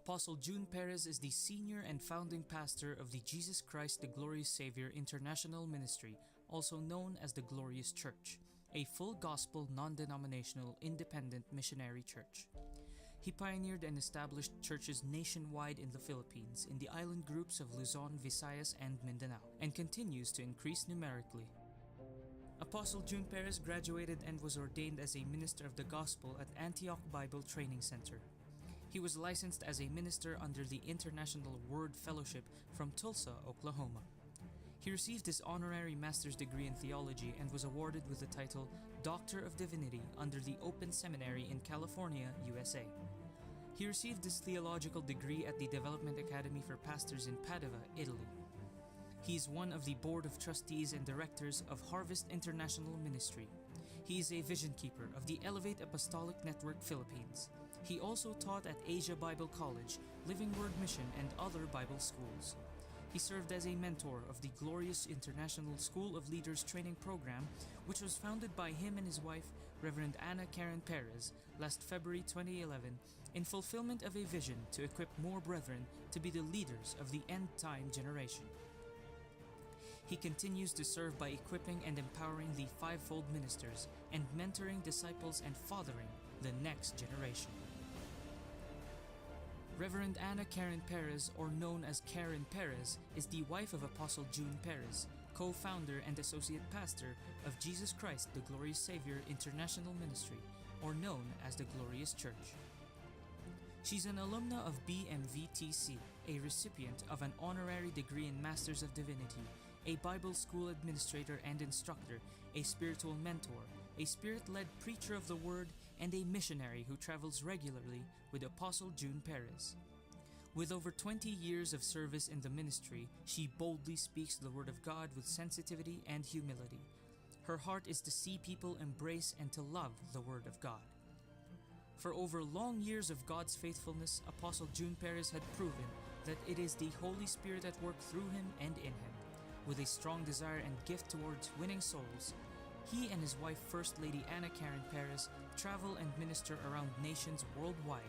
Apostle June Perez is the senior and founding pastor of the Jesus Christ the Glorious Savior International Ministry, also known as the Glorious Church, a full gospel, non denominational, independent missionary church. He pioneered and established churches nationwide in the Philippines, in the island groups of Luzon, Visayas, and Mindanao, and continues to increase numerically. Apostle June Perez graduated and was ordained as a minister of the gospel at Antioch Bible Training Center. He was licensed as a minister under the International Word Fellowship from Tulsa, Oklahoma. He received his honorary master's degree in theology and was awarded with the title Doctor of Divinity under the Open Seminary in California, USA. He received his theological degree at the Development Academy for Pastors in Padova, Italy. He is one of the board of trustees and directors of Harvest International Ministry. He is a vision keeper of the Elevate Apostolic Network Philippines. He also taught at Asia Bible College, Living Word Mission, and other Bible schools. He served as a mentor of the Glorious International School of Leaders Training Program, which was founded by him and his wife, Reverend Anna Karen Perez, last February 2011, in fulfillment of a vision to equip more brethren to be the leaders of the end time generation. He continues to serve by equipping and empowering the fivefold ministers and mentoring disciples and fathering the next generation. Reverend Anna Karen Perez, or known as Karen Perez, is the wife of Apostle June Perez, co founder and associate pastor of Jesus Christ the Glorious Savior International Ministry, or known as the Glorious Church. She's an alumna of BMVTC, a recipient of an honorary degree in Masters of Divinity, a Bible school administrator and instructor, a spiritual mentor, a spirit led preacher of the word, and a missionary who travels regularly with Apostle June Perez. With over 20 years of service in the ministry, she boldly speaks the word of God with sensitivity and humility. Her heart is to see people embrace and to love the word of God. For over long years of God's faithfulness, Apostle June Perez had proven that it is the Holy Spirit at work through him and in him. With a strong desire and gift towards winning souls, he and his wife, First Lady Anna Karen Perez, travel and minister around nations worldwide,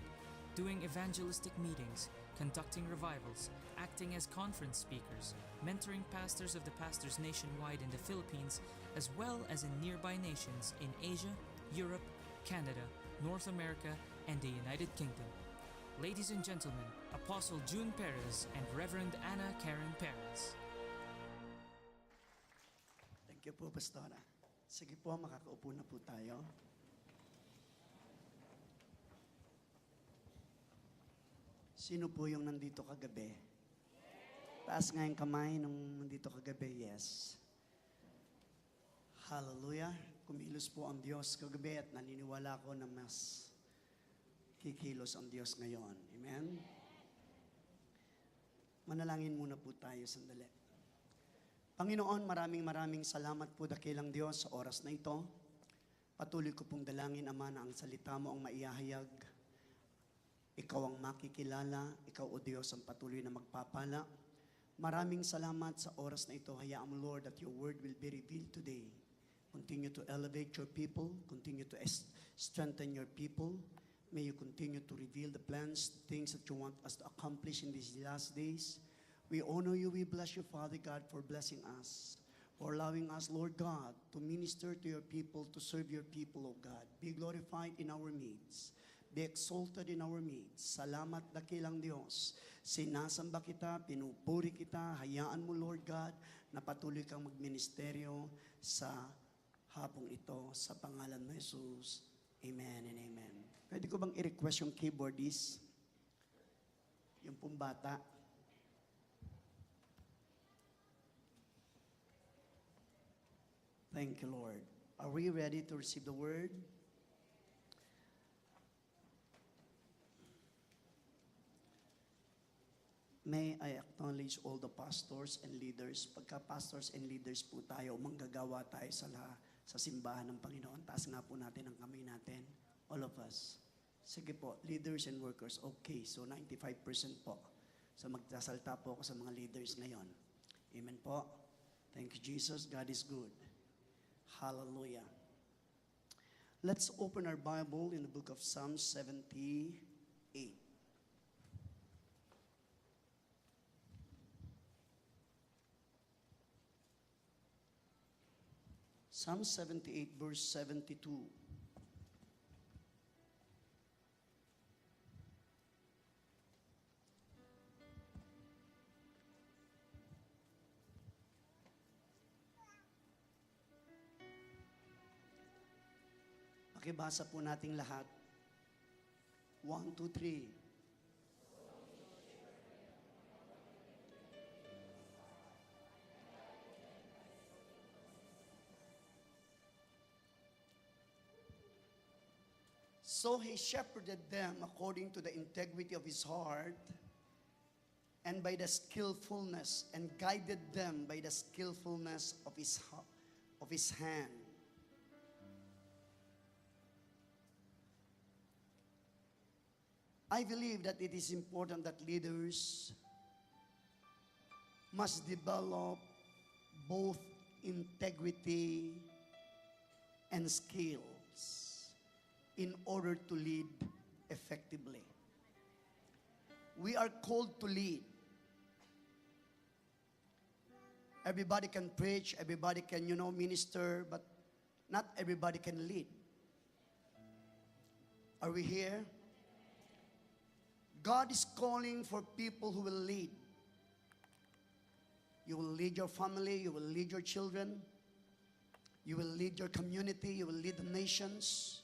doing evangelistic meetings, conducting revivals, acting as conference speakers, mentoring pastors of the pastors nationwide in the Philippines, as well as in nearby nations in Asia, Europe, Canada, North America, and the United Kingdom. Ladies and gentlemen, Apostle June Perez and Reverend Anna Karen Perez. Thank you po, Pastora. Sige po, makakaupo na po tayo. Sino po yung nandito kagabi? Taas nga yung kamay nung nandito kagabi, yes. Hallelujah. Kumilos po ang Diyos kagabi at naniniwala ko na mas kikilos ang Diyos ngayon. Amen? Manalangin muna po tayo sandali. Panginoon, maraming maraming salamat po, dakilang Diyos, sa oras na ito. Patuloy ko pong dalangin, Ama, na ang salita mo ang maihahayag. Ikaw ang makikilala, Ikaw, O Diyos, ang patuloy na magpapala. Maraming salamat sa oras na ito. Hayaan mo, Lord, that your word will be revealed today. Continue to elevate your people. Continue to strengthen your people. May you continue to reveal the plans, things that you want us to accomplish in these last days. We honor you, we bless you, Father God, for blessing us, for allowing us, Lord God, to minister to your people, to serve your people, O God. Be glorified in our midst. Be exalted in our midst. Salamat, dakilang Diyos. Sinasamba kita, pinupuri kita. Hayaan mo, Lord God, na patuloy kang magministeryo sa hapong ito sa pangalan mo, Jesus. Amen and amen. Pwede ko bang i-request yung keyboardist? Yung pong bata. Thank you, Lord. Are we ready to receive the word? May I acknowledge all the pastors and leaders. Pagka pastors and leaders po tayo, manggagawa tayo sa simbahan ng Panginoon. Taas nga po natin ang kamay natin. All of us. Sige po, leaders and workers. Okay, so 95% po. So magsasalta po ako sa mga leaders ngayon. Amen po. Thank you, Jesus. God is good. Hallelujah. Let's open our Bible in the book of Psalm 78. Psalm 78 verse 72. Pakibasa po nating lahat. 1, 2, 3. So he shepherded them according to the integrity of his heart and by the skillfulness, and guided them by the skillfulness of his hand. I believe that it is important that leaders must develop both integrity and skills in order to lead effectively. We are called to lead. Everybody can preach, everybody can minister, but not everybody can lead. Are we here? God is calling for people who will lead. You will lead your family, you will lead your children, you will lead your community, you will lead the nations.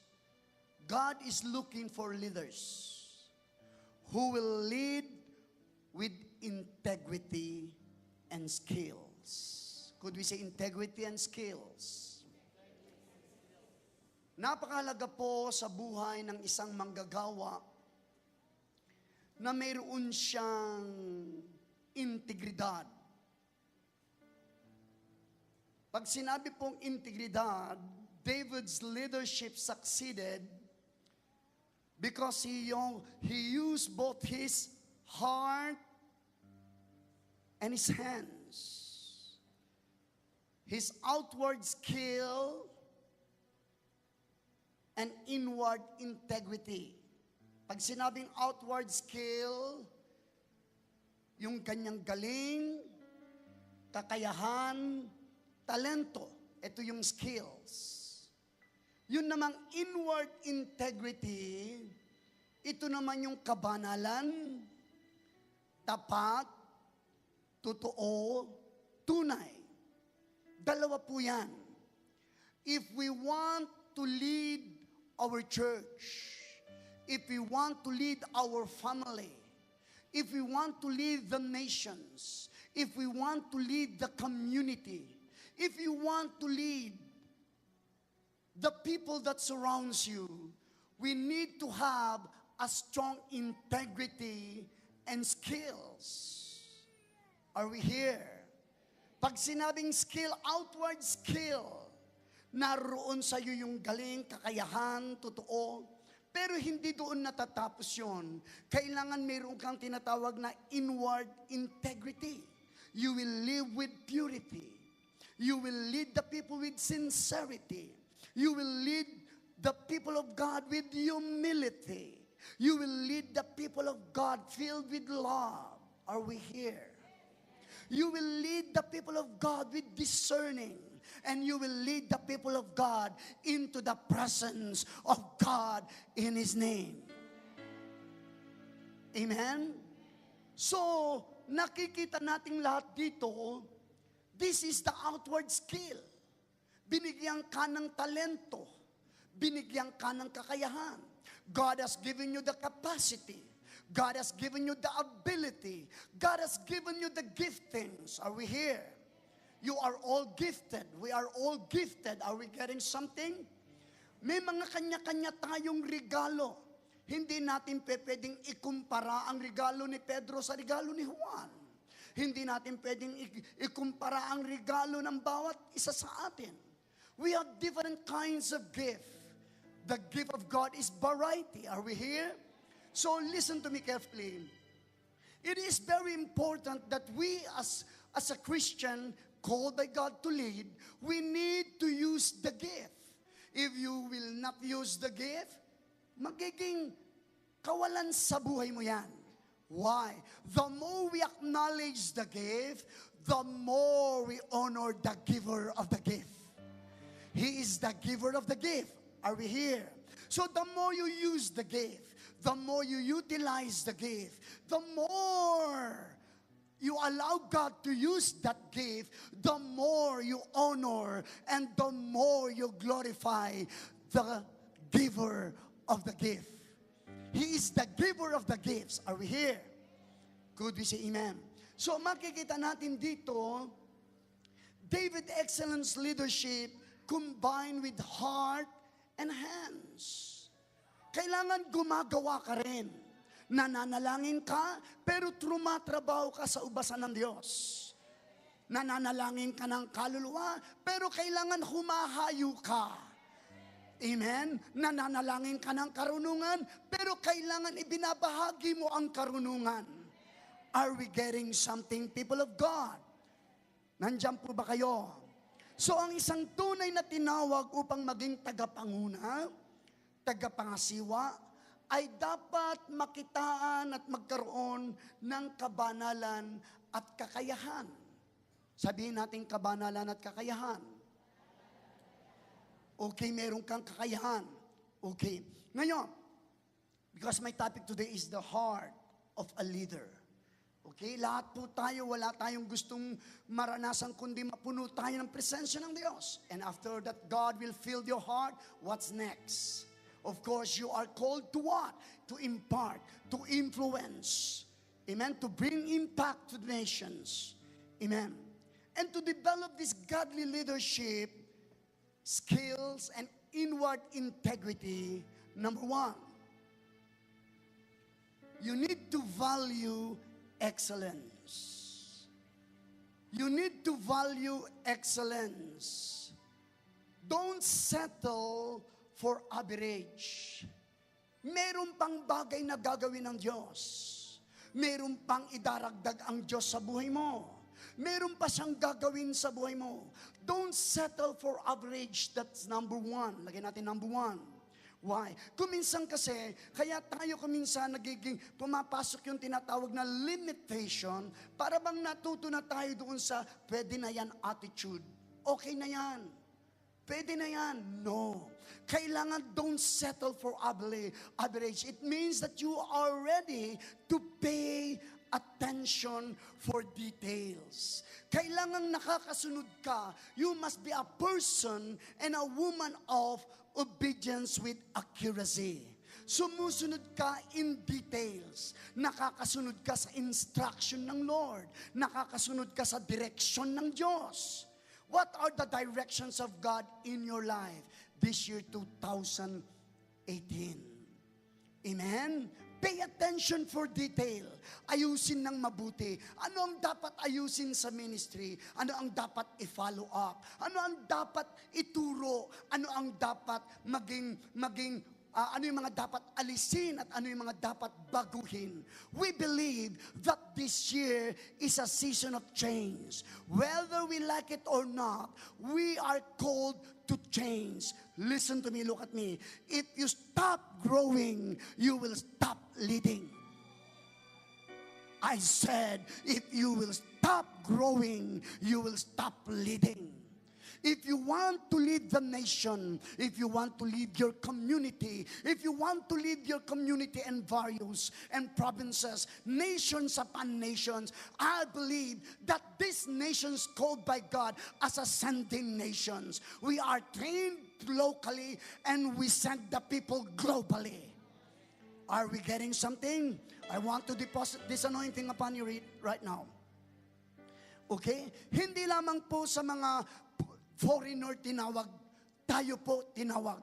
God is looking for leaders who will lead with integrity and skills. Could we say integrity and skills? Napakahalaga po sa buhay ng isang manggagawa na mayroon siyang integridad. Pag sinabi pong integridad, David's leadership succeeded because he used both his heart and his hands. His outward skill and inward integrity. Pag sinabing outward skill, yung kanyang galing, kakayahan, talento. Ito yung skills. Yun namang inward integrity, ito naman yung kabanalan, tapat, totoo, tunay. Dalawa po yan. If we want to lead our church, if we want to lead our family, if we want to lead the nations, if we want to lead the community, if you want to lead the people that surrounds you, we need to have a strong integrity and skills. Are we here? Pag sinabing skill, outward skill, naroon sa iyo yung galing, kakayahan, totoo. Pero hindi doon natatapos yon. Kailangan mayroon kang tinatawag na inward integrity. You will live with purity. You will lead the people with sincerity. You will lead the people of God with humility. You will lead the people of God filled with love. Are we here? You will lead the people of God with discerning. And you will lead the people of God into the presence of God in His name. Amen? So, nakikita nating lahat dito, this is the outward skill. Binigyan ka ng talento. Binigyan ka ng kakayahan. God has given you the capacity. God has given you the ability. God has given you the giftings. Are we here? You are all gifted. We are all gifted. Are we getting something? May mga kanya-kanya tayong regalo. Hindi natin pwedeng ikumpara ang regalo ni Pedro sa regalo ni Juan. Hindi natin pwedeng ikumpara ang regalo ng bawat isa sa atin. We have different kinds of gift. The gift of God is variety. Are we here? So listen to me carefully. It is very important that we as a Christian called by God to lead, we need to use the gift. If you will not use the gift, magiging kawalan sa buhay mo yan. Why? The more we acknowledge the gift, the more we honor the giver of the gift. He is the giver of the gift. Are we here? So the more you use the gift, the more you utilize the gift, the more you allow God to use that gift, the more you honor and the more you glorify the giver of the gift. He is the giver of the gifts. Are we here? Could we say amen? So makikita natin dito, David excellence leadership combined with heart and hands. Kailangan gumagawa ka rin. Nananalangin ka, pero tumatrabaho ka sa ubasan ng Diyos. Nananalangin ka ng kaluluwa, pero kailangan humahayo ka. Amen? Nananalangin ka ng karunungan, pero kailangan ibinabahagi mo ang karunungan. Are we getting something, people of God? Nandiyan po ba kayo? So ang isang tunay na tinawag upang maging tagapanguna, tagapangasiwa, ay dapat makitaan at magkaroon ng kabanalan at kakayahan. Sabihin natin, kabanalan at kakayahan. Okay, meron kang kakayahan. Okay. Ngayon, because my topic today is the heart of a leader. Okay, lahat po tayo, wala tayong gustong maranasan kundi mapuno tayo ng presensya ng Diyos. And after that, God will fill your heart. What's next? Of course, you are called to what? To impart, to influence. Amen? To bring impact to the nations. Amen. And to develop this godly leadership skills and inward integrity, number one, you need to value excellence. You need to value excellence. Don't settle for average. Meron pang bagay na gagawin ng Diyos. Meron pang idaragdag ang Diyos sa buhay mo. Meron pa siyang gagawin sa buhay mo. Don't settle for average. That's number one. Lagyan natin number one. Why? Kuminsan kasi, kaya tayo kuminsan nagiging, pumapasok yung tinatawag na limitation, para bang natuto na tayo doon sa "pwede na yan" attitude. Okay na yan. Pwede na yan. No. Kailangan don't settle for average. It means that you are ready to pay attention for details. Kailangan nakakasunod ka. You must be a person and a woman of obedience with accuracy. Sumusunod ka in details. Nakakasunod ka sa instruction ng Lord. Nakakasunod ka sa direction ng Diyos. What are the directions of God in your life this year 2018? Amen? Pay attention for detail. Ayusin ng mabuti. Ano ang dapat ayusin sa ministry? Ano ang dapat i-follow up? Ano ang dapat ituro? Ano ang dapat maging, ano yung mga dapat alisin at ano yung mga dapat baguhin? We believe that this year is a season of change. Whether we like it or not, we are called to change. Listen to me, look at me. If you stop growing, you will stop leading. I said, if you will stop growing, you will stop leading. If you want to lead the nation, if you want to lead your community, if you want to lead your community and various and provinces, nations upon nations, I believe that these nations called by God as ascending nations. We are trained locally and we send the people globally. Are we getting something? I want to deposit this anointing upon you right now. Okay? Hindi lamang po sa mga foreigner tinawag, tayo po tinawag.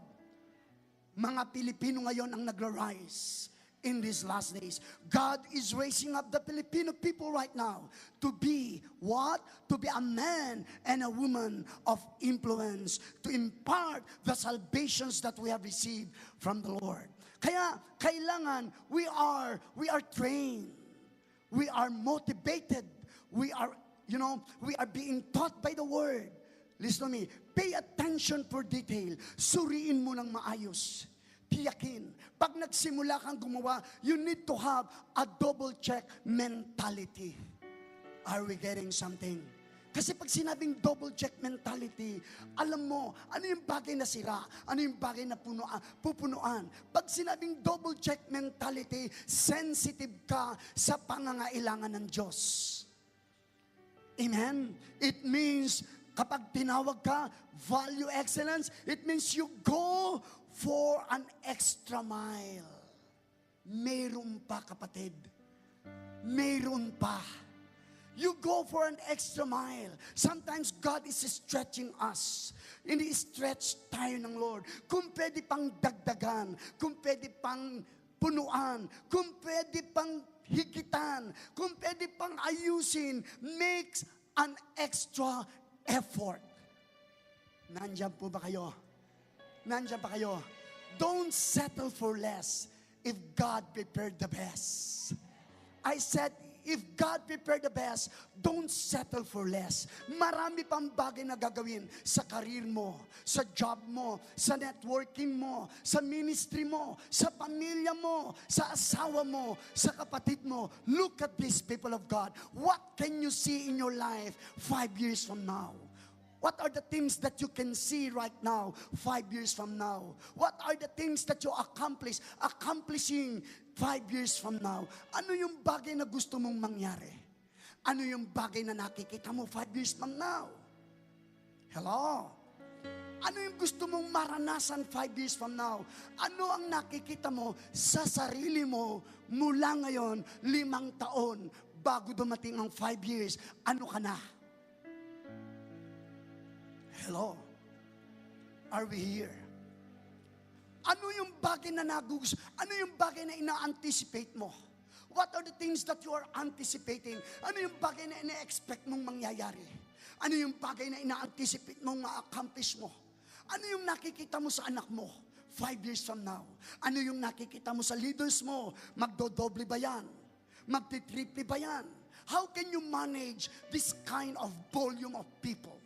Mga Pilipino ngayon ang nagra-rise in these last days. God is raising up the Filipino people right now to be what? To be a man and a woman of influence, to impart the salvations that we have received from the Lord. Kaya kailangan we are trained. We are motivated. We are being taught by the word. Listen to me. Pay attention for detail. Suriin mo ng maayos. Tiyakin. Pag nagsimula kang gumawa, you need to have a double check mentality. Are we getting something? Kasi pag sinabing double check mentality, alam mo, ano yung bagay na sira, ano yung bagay na punuan, pupunuan. Pag sinabing double check mentality, sensitive ka sa pangangailangan ng Diyos. Amen? It means, kapag tinawag ka, value excellence, it means you go for an extra mile. Meron pa, kapatid. Meron pa. You go for an extra mile. Sometimes God is stretching us. Ini-stretch tayo ng Lord. Kung pwede pang dagdagan, kung pwede pang punuan, kung pwede pang higitan, kung pwede pang ayusin, makes an extra effort. Nandiyan po ba kayo? Nandiyan ba kayo? Don't settle for less if God prepared the best. I said, if God prepared the best, don't settle for less. Marami pang bagay na gagawin sa career mo, sa job mo, sa networking mo, sa ministry mo, sa pamilya mo, sa asawa mo, sa kapatid mo. Look at these, people of God. What can you see in your life 5 years from now? What are the things that you can see right now, 5 years from now? What are the things that you accomplishing 5 years from now? Ano yung bagay na gusto mong mangyari? Ano yung bagay na nakikita mo 5 years from now? Hello? Ano yung gusto mong maranasan 5 years from now? Ano ang nakikita mo sa sarili mo mula ngayon, 5 taon, bago dumating ang 5 years? Ano ka na? Hello? Are we here? Ano yung bagay na nagugusto? Ano yung bagay na ina-anticipate mo? What are the things that you are anticipating? Ano yung bagay na ina-expect mong mangyayari? Ano yung bagay na ina-anticipate mong ma-accomplish mo? Ano yung nakikita mo sa anak mo 5 years from now? Ano yung nakikita mo sa leaders mo? Magdodoble ba yan? Magtitriple ba yan? How can you manage this kind of volume of people?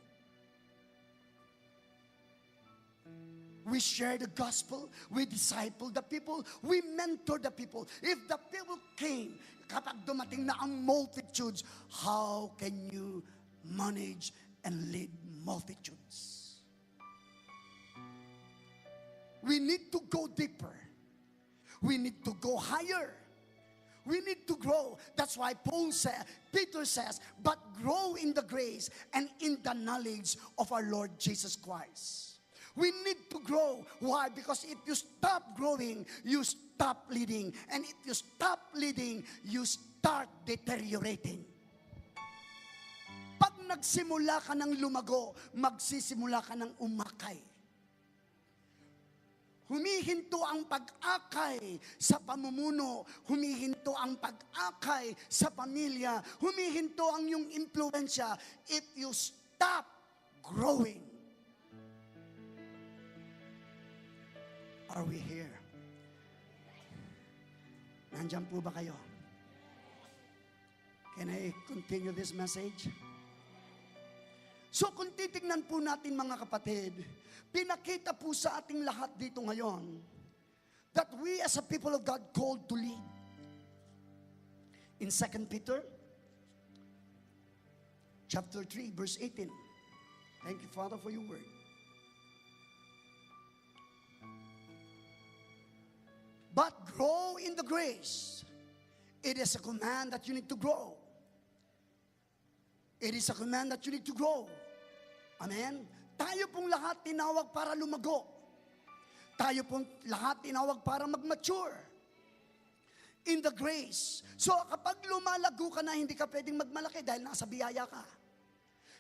We share the gospel, we disciple the people, we mentor the people. If the people came, kapag dumating na ang multitudes, how can you manage and lead multitudes? We need to go deeper. We need to go higher. We need to grow. That's why Paul said, Peter says, "But grow in the grace and in the knowledge of our Lord Jesus Christ." We need to grow. Why? Because if you stop growing, you stop leading. And if you stop leading, you start deteriorating. Pag nagsimula ka ng lumago, magsisimula ka ng umakay. Humihinto ang pag-akay sa pamumuno, humihinto ang pag-akay sa pamilya, humihinto ang iyong impluensya if you stop growing. Are we here? Nandiyan po ba kayo? Can I continue this message? So kung titignan po natin, mga kapatid, pinakita po sa ating lahat dito ngayon that we as a people of God called to lead. In 2 Peter chapter 3 verse 18. Thank you, Father, for your word. But grow in the grace. It is a command that you need to grow. It is a command that you need to grow. Amen? Tayo pong lahat tinawag para lumago. Tayo pong lahat tinawag para mag-mature in the grace. So kapag lumalago ka na, hindi ka pwedeng magmalaki dahil nasa biyaya ka.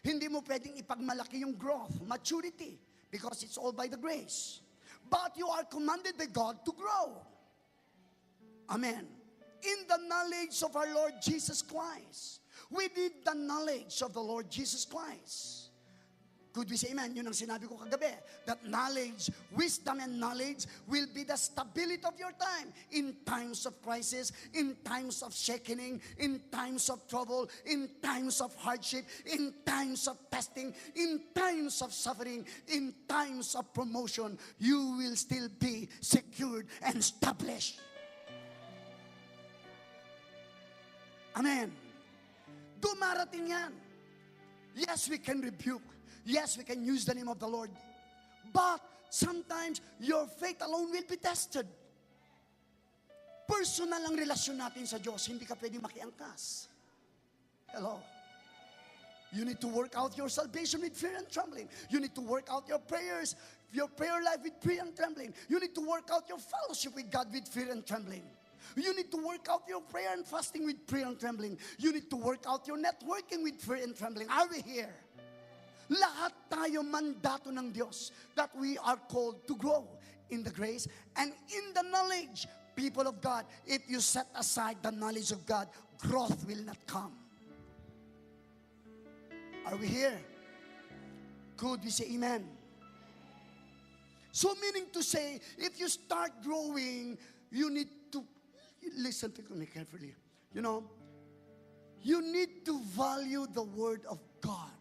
Hindi mo pwedeng ipagmalaki yung growth, maturity, because it's all by the grace. But you are commanded by God to grow. Amen. In the knowledge of our Lord Jesus Christ. We need the knowledge of the Lord Jesus Christ. Could we say amen? Yun ang sinabi ko kagabi. That knowledge, wisdom and knowledge will be the stability of your time in times of crisis, in times of shaking, in times of trouble, in times of hardship, in times of testing, in times of suffering, in times of promotion, you will still be secured and established. Amen. Dumarating yan. Yes, we can rebuke. Yes, we can use the name of the Lord. But sometimes your faith alone will be tested. Personal ang relasyon natin sa Diyos. Hindi ka pwede makiangkas. Hello? You need to work out your salvation with fear and trembling. You need to work out your prayers, your prayer life with fear and trembling. You need to work out your fellowship with God with fear and trembling. You need to work out your prayer and fasting with fear and trembling. You need to work out your networking with fear and trembling. Are we here? Lahat tayo mandato ng Diyos that we are called to grow in the grace and in the knowledge. People of God, if you set aside the knowledge of God, growth will not come. Are we here? Could we say amen? So meaning to say, if you start growing, you need to listen to me carefully. You need to value the Word of God.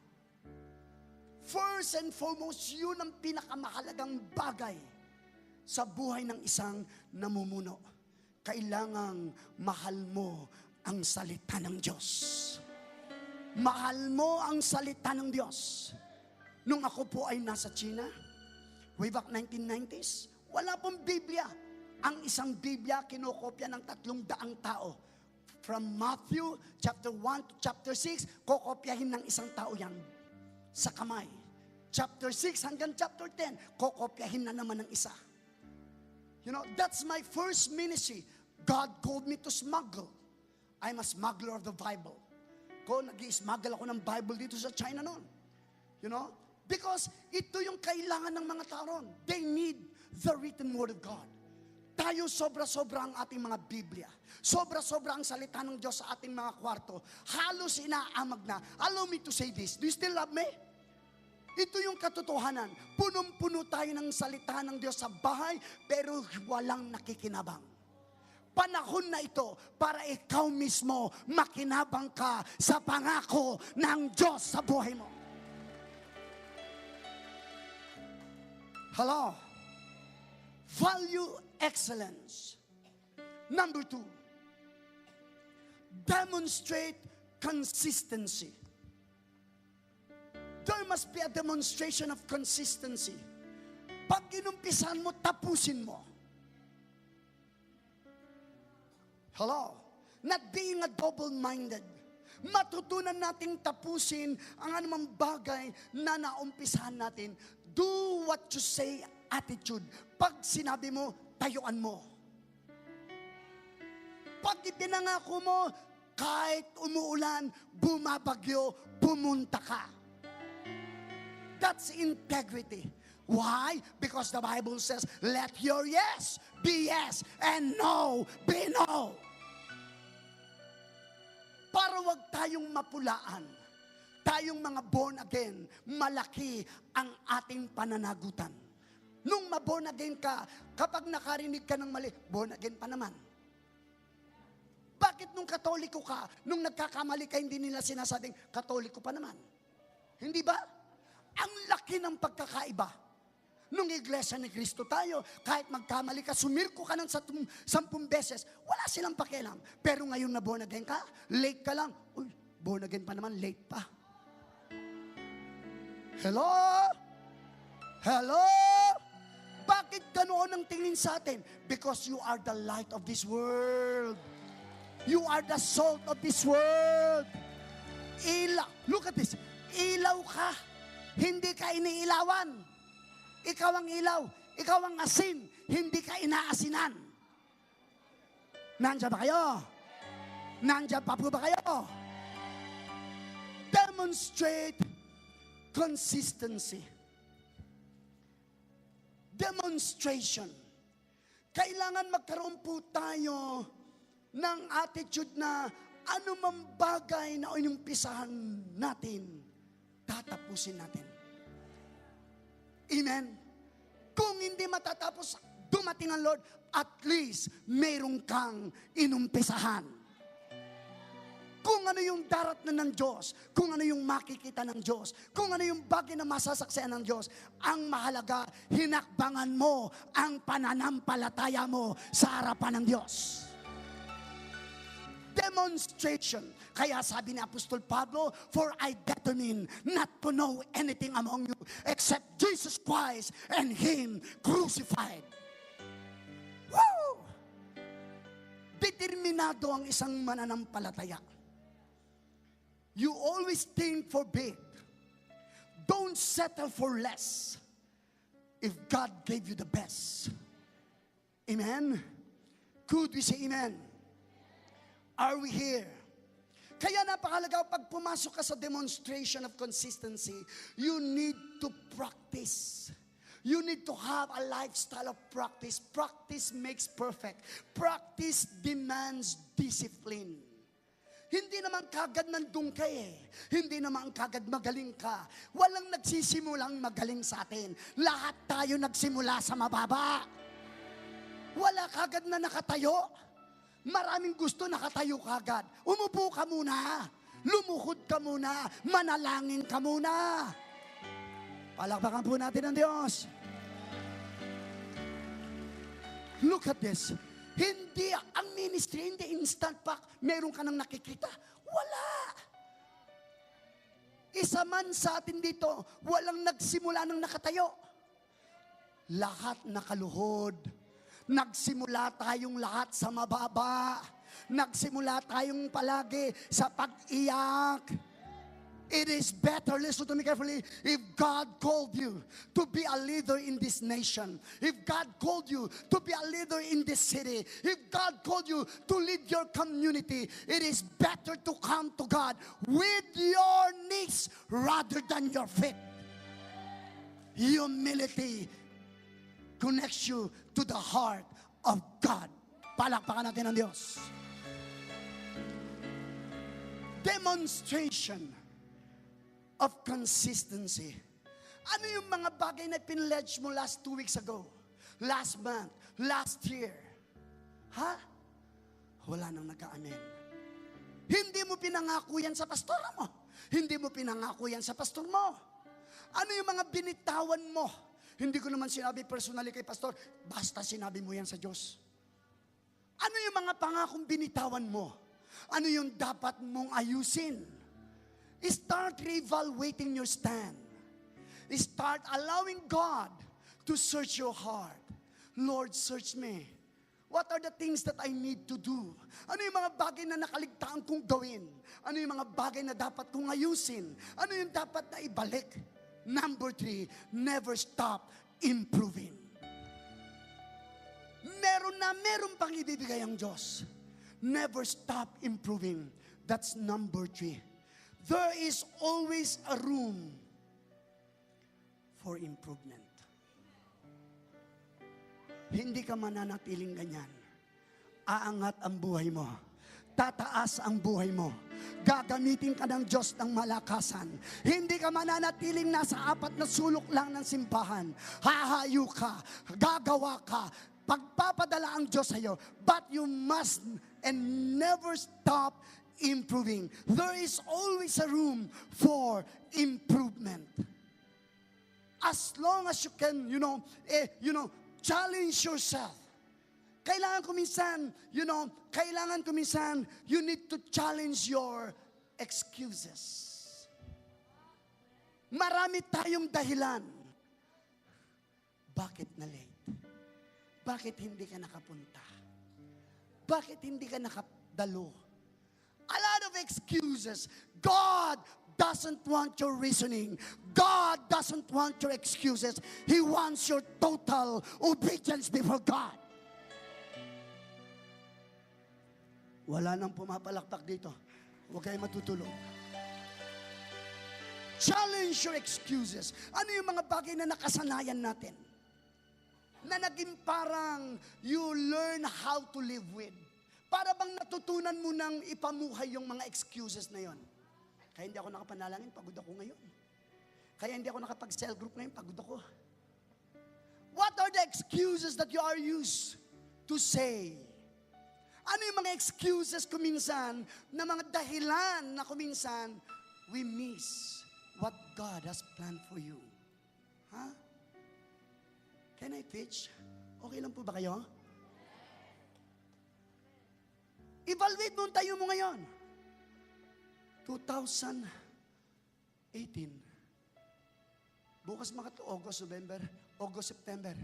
First and foremost, yun ang pinakamahalagang bagay sa buhay ng isang namumuno. Kailangang mahal mo ang salita ng Diyos. Mahal mo ang salita ng Diyos. Nung ako po ay nasa China, way back 1990s, wala pong Biblia. Ang isang Biblia, kinokopya ng 300 tao. From Matthew chapter 1 to chapter 6, kokopyahin ng isang tao yan sa kamay. Chapter 6 hanggang chapter 10, kokopyahin na naman ng isa. That's my first ministry. God called me to smuggle. I'm a smuggler of the Bible. Ko, nag smuggle ako ng Bible dito sa China noon. Because ito yung kailangan ng mga tao ron. They need the written Word of God. Tayo, sobra-sobra ang ating mga Biblia. Sobra-sobra ang salita ng Diyos sa ating mga kwarto. Halos inaamag na. Allow me to say this. Do you still love me? Ito yung katotohanan. Punong-puno tayo ng salita ng Diyos sa bahay, pero walang nakikinabang. Panahon na ito para ikaw mismo makinabang ka sa pangako ng Diyos sa buhay mo. Hello? Value excellence. Number two, demonstrate consistency. There must be a demonstration of consistency. Pag inumpisahan mo, tapusin mo. Hello? Not being a double-minded. Matutunan nating tapusin ang anumang bagay na naumpisahan natin. Do what you say attitude. Pag sinabi mo, tayuan mo. Pag ipinangako mo, kahit umuulan, bumabagyo, pumunta ka. That's integrity. Why? Because the Bible says, "Let your yes be yes and no be no." Para wag tayong mapulaan, tayong mga born again, malaki ang ating pananagutan. Nung maborn again ka, kapag nakarinig ka ng mali, born again pa naman. Bakit nung Katoliko ka, nung nagkakamali ka, hindi nila sinasabing, "Katoliko pa naman"? Hindi ba? Ang laki ng pagkakaiba. Nung Iglesia ni Cristo tayo, kahit magkamali ka, sumirko ka ng 10 beses, wala silang pakialam. Pero ngayon na born again ka, late ka lang. "Uy, born again pa naman, late pa." Hello? Hello? Bakit ganoon ang tingin sa atin? Because you are the light of this world. You are the salt of this world. Ilaw. Look at this. Ilaw ka. Hindi ka iniilawan. Ikaw ang ilaw. Ikaw ang asin. Hindi ka inaasinan. Nandiyan ba kayo? Nandiyan pa po ba kayo? Demonstrate consistency. Demonstration. Kailangan magkaroon po tayo ng attitude na anumang bagay na inumpisahan natin, tatapusin natin. Amen? Kung hindi matatapos, dumating ang Lord, at least meron kang inumpisahan. Kung ano yung daratnan ng Diyos, kung ano yung makikita ng Diyos, kung ano yung bagay na masasaksihan ng Diyos, ang mahalaga, hinakbangan mo ang pananampalataya mo sa harapan ng Diyos. Demonstration. Kaya sabi ni Apostol Pablo, "For I determine not to know anything among you except Jesus Christ and Him crucified." Woo! Determinado ang isang mananampalataya. You always think for big. Don't settle for less if God gave you the best. Amen? Could we say amen? Are we here? Kaya napakahalaga, pag pumasok ka sa demonstration of consistency, you need to practice. You need to have a lifestyle of practice. Practice makes perfect. Practice demands discipline. Hindi naman kagad nandun ka eh. Hindi naman kagad magaling ka. Walang nagsisimulang magaling sa atin. Lahat tayo nagsimula sa mababa. Wala kagad na nakatayo. Maraming gusto nakatayo kagad. Umupo ka muna. Lumuhod ka muna. Manalangin ka muna. Palakpakan po natin ang Diyos. Look at this. Hindi ang ministry, hindi instant pa. Meron ka nang nakikita. Wala. Isa man sa atin dito, walang nagsimula ng nakatayo. Lahat nakaluhod. Nagsimula tayong lahat sa mababa. Nagsimula tayong palagi sa pag-iyak. It is better, listen to me carefully, if God called you to be a leader in this nation, if God called you to be a leader in this city, if God called you to lead your community, it is better to come to God with your knees rather than your feet. Humility connects you to the heart of God. Palakpakan natin ang Diyos. Demonstration of consistency. Ano yung mga bagay na pinledge mo last 2 weeks ago? Last month? Last year? Ha? Wala nang nag-aamen. Hindi mo pinangako yan sa pastora mo. Hindi mo pinangako yan sa pastor mo. Ano yung mga binitawan mo? Hindi ko naman sinabi personally kay pastor, basta sinabi mo yan sa Diyos. Ano yung mga pangakong binitawan mo? Ano yung dapat mong ayusin? Start reevaluating your stand. Start allowing God to search your heart. "Lord, search me. What are the things that I need to do? Ano yung mga bagay na nakaligtaan kong gawin? Ano yung mga bagay na dapat kong ayusin? Ano yung dapat na ibalik?" Number three, never stop improving. Meron na, meron pang ibibigay ang Diyos. Never stop improving. That's number three. There is always a room for improvement. Hindi ka mananatiling ganyan. Aangat ang buhay mo. Tataas ang buhay mo. Gagamitin ka ng Diyos ng malakasan. Hindi ka mananatiling nasa apat na sulok lang ng simbahan. Hahayo ka. Gagawa ka. Pagpapadala ang Diyos sa iyo. But you must and never stop improving. There is always a room for improvement. As long as you can challenge yourself. Kailangan ko minsan, you need to challenge your excuses. Marami tayong dahilan. Bakit na late? Bakit hindi ka nakapunta? Bakit hindi ka nakadalo? A lot of excuses. God doesn't want your reasoning. God doesn't want your excuses. He wants your total obedience before God. Wala nang pumapalakpak dito. Huwag kayo matutulog. Challenge your excuses. Ano yung mga bagay na nakasanayan natin? Na naging parang you learn how to live with. Para bang natutunan mo nang ipamuhay yung mga excuses na yon. "Kaya hindi ako nakapanalangin, pagod ako ngayon. Kaya hindi ako nakapag-cell group ngayon, pagod ako." What are the excuses that you are used to say? Ano yung mga excuses kuminsan, na mga dahilan na kuminsan, we miss what God has planned for you? Ha? Can I teach? Okay lang po ba kayo? Evaluate mo ang tayo mo ngayon. 2018. Bukas mga to, August, November, August, September.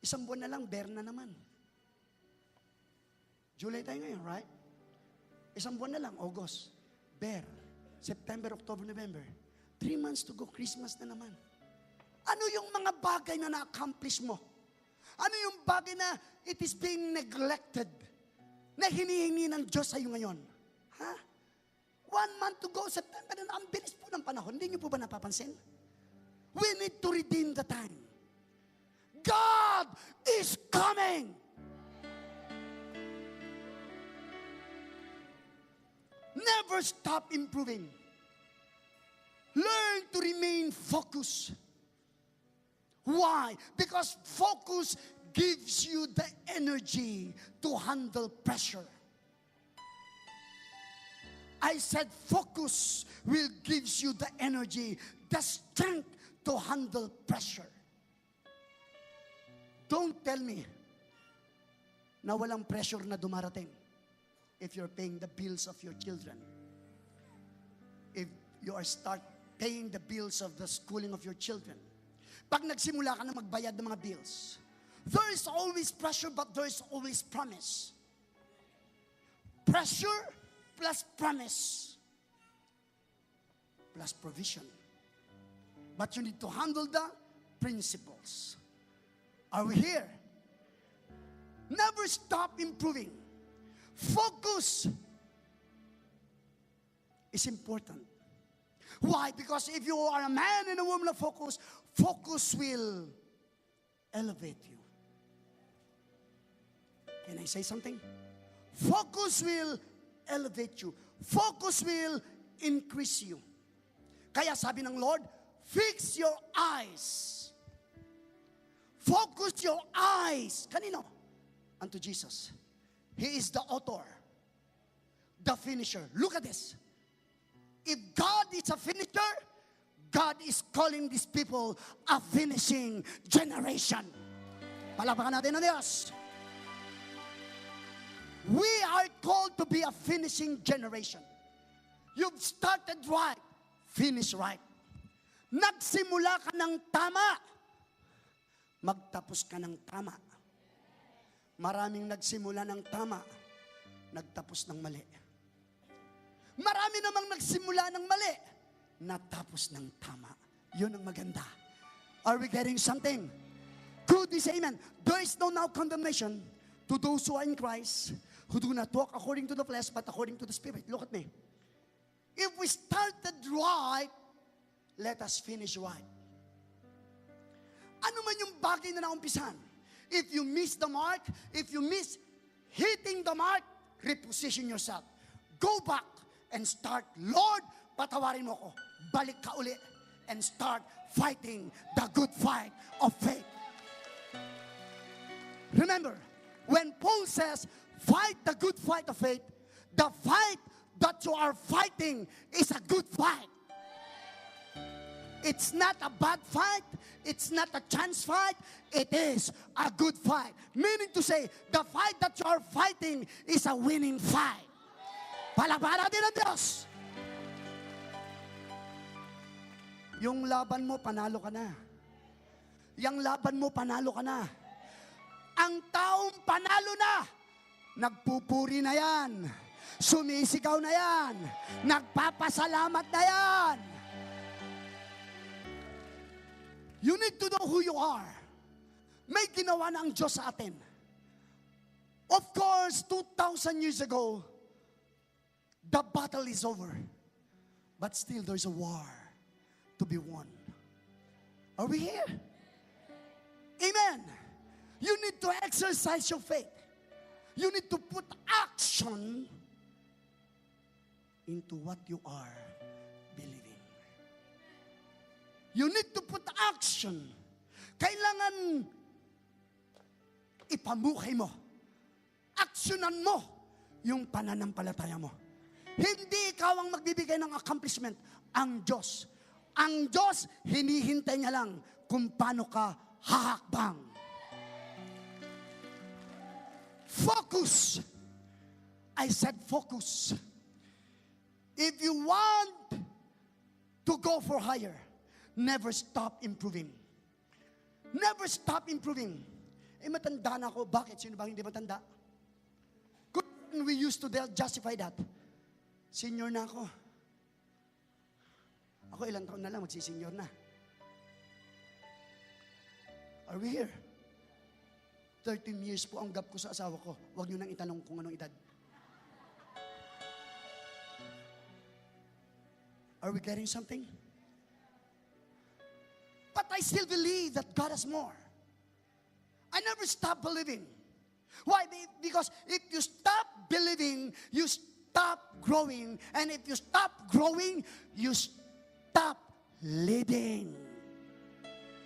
Isang buwan na lang, ber na naman. July tayo ngayon, right? Isang buwan na lang, August, Ber, September, October, November. 3 months to go, Christmas na naman. Ano yung mga bagay na na-accomplish mo? Ano yung bagay na it is being neglected, na hinihingi ng Diyos sa iyo ngayon? Ha? One month to go, September na, ang bilis po ng panahon. Hindi niyo po ba napapansin? We need to redeem the time. God is coming. Never stop improving. Learn to remain focused. Why? Because focus gives you the energy to handle pressure. I said focus will gives you the energy, the strength to handle pressure. Don't tell me na walang pressure na dumarating if you're paying the bills of your children. If you are start paying the bills of the schooling of your children. Pag nagsimula ka na magbayad ng mga bills, there is always pressure, but there is always promise. Pressure plus promise plus provision. But you need to handle the principles. Are we here? Never stop improving. Focus is important. Why? Because if you are a man and a woman of focus, focus will elevate you. Can I say something? Focus will elevate you. Focus will increase you. Kaya sabi ng Lord, "Fix your eyes. Focus your eyes." Kanino? Unto Jesus. He is the author, the finisher. Look at this. If God is a finisher, God is calling these people a finishing generation. Palakpakan natin ang Diyos. We are called to be a finishing generation. You've started right, finish right. Nagsimula ka ng tama, magtapos ka ng tama. Maraming nagsimula ng tama, nagtapos ng mali. Marami namang nagsimula ng mali, natapos ng tama. Yun ang maganda. Are we getting something? Could we say amen? There is no now condemnation to those who are in Christ, who do not walk according to the flesh, but according to the Spirit. Look at me. If we started right, let us finish right. Ano man yung bagay na naumpisan, if you miss the mark, if you miss hitting the mark, reposition yourself. Go back and start, "Lord, patawarin mo ko." Balik ka uli and start fighting the good fight of faith. Remember, when Paul says, "Fight the good fight of faith," the fight that you are fighting is a good fight. It's not a bad fight. It's not a chance fight. It is a good fight. Meaning to say, the fight that you are fighting is a winning fight. Palakpakan natin ang Diyos. Yung laban mo, panalo ka na. Yung laban mo, panalo ka na. Ang taong panalo na, nagpupuri na yan. Sumisigaw na yan. Nagpapasalamat na yan. You need to know who you are. May ginawa na ang Diyos sa atin. Of course, 2,000 years ago, the battle is over. But still, there's a war to be won. Are we here? Amen. You need to exercise your faith. You need to put action into what you are believing. You need to put action. Kailangan ipamukhay mo. Aksyonan mo yung pananampalataya mo. Hindi ikaw ang magbibigay ng accomplishment. Ang Diyos. Ang Diyos, hinihintay niya lang kung paano ka hahakbang. Focus. I said focus. If you want to go for higher, never stop improving. Never stop improving. Eh, matanda na ako. Bakit? Sino bang hindi matanda? Kung we used to justify that. Senior na ako. Ako, ilang taon na lang, magsi-senior na. Are we here? 13 years po ang gap ko sa asawa ko. Huwag niyo nang itanong kung anong edad. Are we getting something? But I still believe that God has more. I never stop believing. Why? Because if you stop believing, you stop growing. And if you stop growing, you stop leading.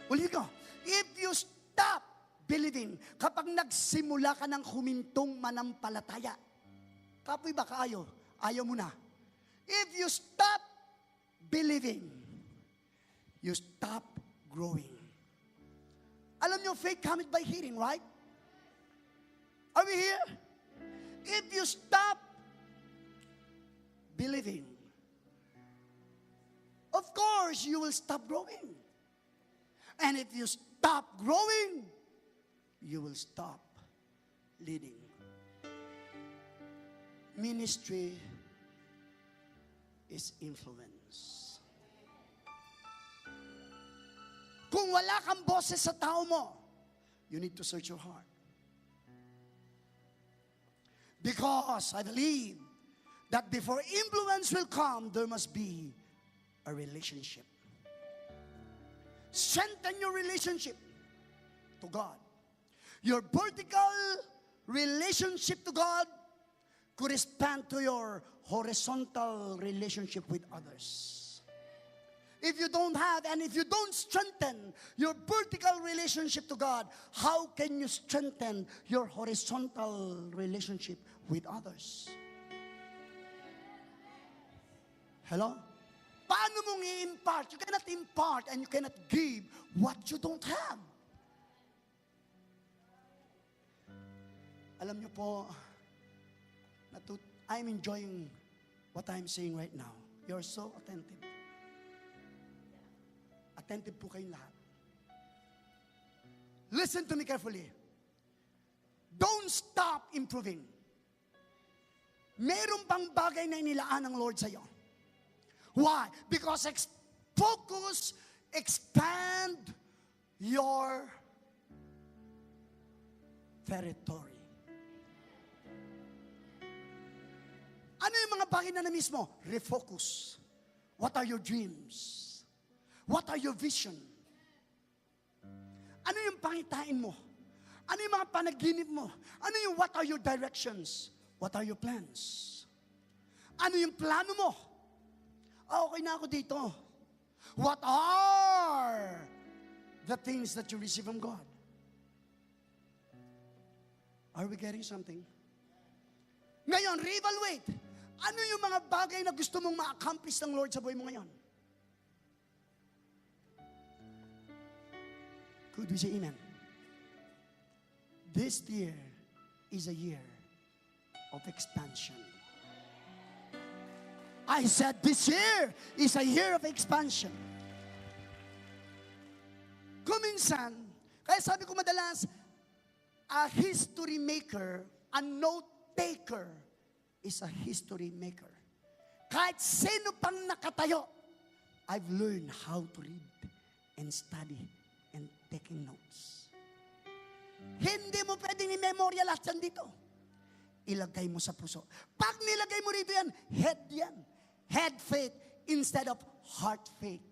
Ulitin ko. If you stop believing, kapag nagsimula ka ng humintong manampalataya, kapoy ba kaayo? Ayaw mo na. If you stop believing, you stop growing. Alam nyo, faith cometh by hearing, right? Are we here? If you stop believing, of course, you will stop growing. And if you stop growing, you will stop leading. Ministry is influence. Kung wala kang boses sa tao mo, you need to search your heart. Because I believe that before influence will come, there must be a relationship. Strengthen your relationship to God. Your vertical relationship to God correspond to your horizontal relationship with others. If you don't have and if you don't strengthen your vertical relationship to God, how can you strengthen your horizontal relationship with others? Hello? Paano mong i-impart? You cannot impart and you cannot give what you don't have. Alam niyo po, I'm enjoying what I'm saying right now. You're so attentive. Attentive po kayong lahat. Listen to me carefully. Don't stop improving. Meron bang bagay na inilaan ng Lord sa'yo? Why? Because focus, expand your territory. Ano yung mga bagay na na-miss mo? Refocus. What are your dreams? What are your vision? Ano yung pangitain mo? Ano yung mga panaginip mo? Ano yung what are your directions? What are your plans? Ano yung plano mo? Ah, okay na ako dito. What are the things that you receive from God? Are we getting something? Ngayon, reevaluate. Ano yung mga bagay na gusto mong ma-accomplish ng Lord sa buhay mo ngayon? Could we say amen? This year is a year of expansion. I said this year is a year of expansion. Kuminsan, kaya sabi ko madalas, a history maker, a note taker is a history maker. Kahit sino pang nakatayo, I've learned how to read and study and taking notes. Hindi mo pwedeng i-memorya lahat yan dito. Ilagay mo sa puso. Pag nilagay mo rito yan, head yan. Head faith instead of heart faith.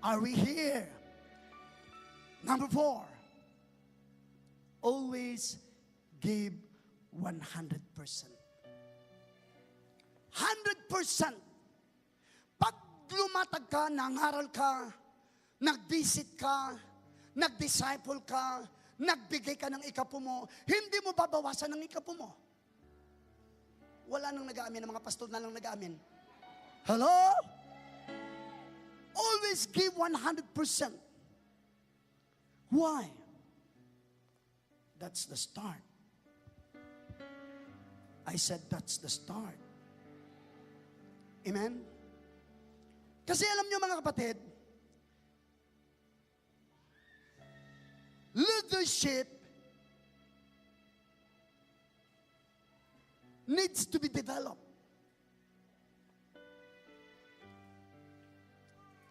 Are we here? Number 4, always give 100%. 100%. Pag lumatag ka, nangaral ka, nag-visit ka, nag-disciple ka, nagbigay ka ng ikapo mo, hindi mo babawasan ng ikapo mo. Wala nang nag-aamin, ang mga pastor na lang nag-aamin. Hello? Always give 100%. Why? That's the start. I said, "That's the start." Amen? Kasi alam niyo, mga kapatid, leadership needs to be developed.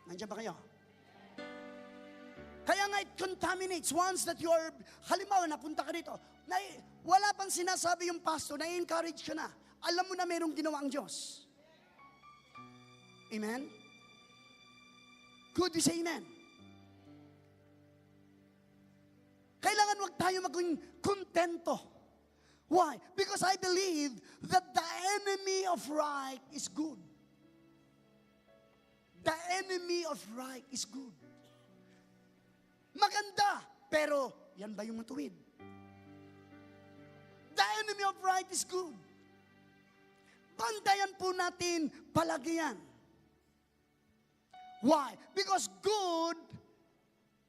Nandiyan ba kayo? Kaya nga it contaminates once that you are, halimbawa napunta ka dito, na, wala pang sinasabi yung pastor, na-encourage ka na. Alam mo na merong ginawa ang Diyos. Amen? Could we say amen? Kailangan wag tayo maging kontento. Why? Because I believe that the enemy of right is good. The enemy of right is good. Maganda, pero yan ba yung matuwid? The enemy of right is good. Bantayan po natin palagi yan. Why? Because good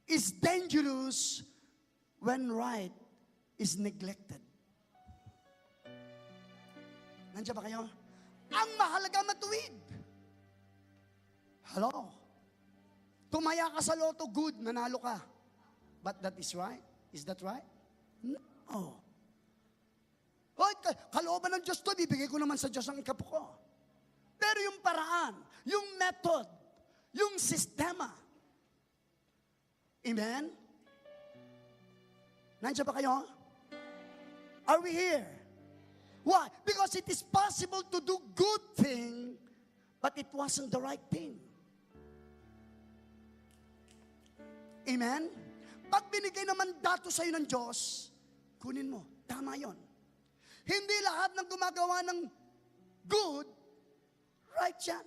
is dangerous when right is neglected. Nandiyan ba kayo? Ang mahalaga, matuwid. Hello? Tumaya ka sa lotto, good, nanalo ka. But that is right? Is that right? No. Hoy, kalooban ng Diyos to, bibigay ko naman sa Diyos ang ikapu ko. Pero yung paraan, yung method, yung sistema. Amen? Nandiyan ba kayo? Are we here? Why? Because it is possible to do good thing, but it wasn't the right thing. Amen? Pag binigay na mandato sa'yo ng Diyos, kunin mo. Tama yon. Hindi lahat ng gumagawa ng good, right yan.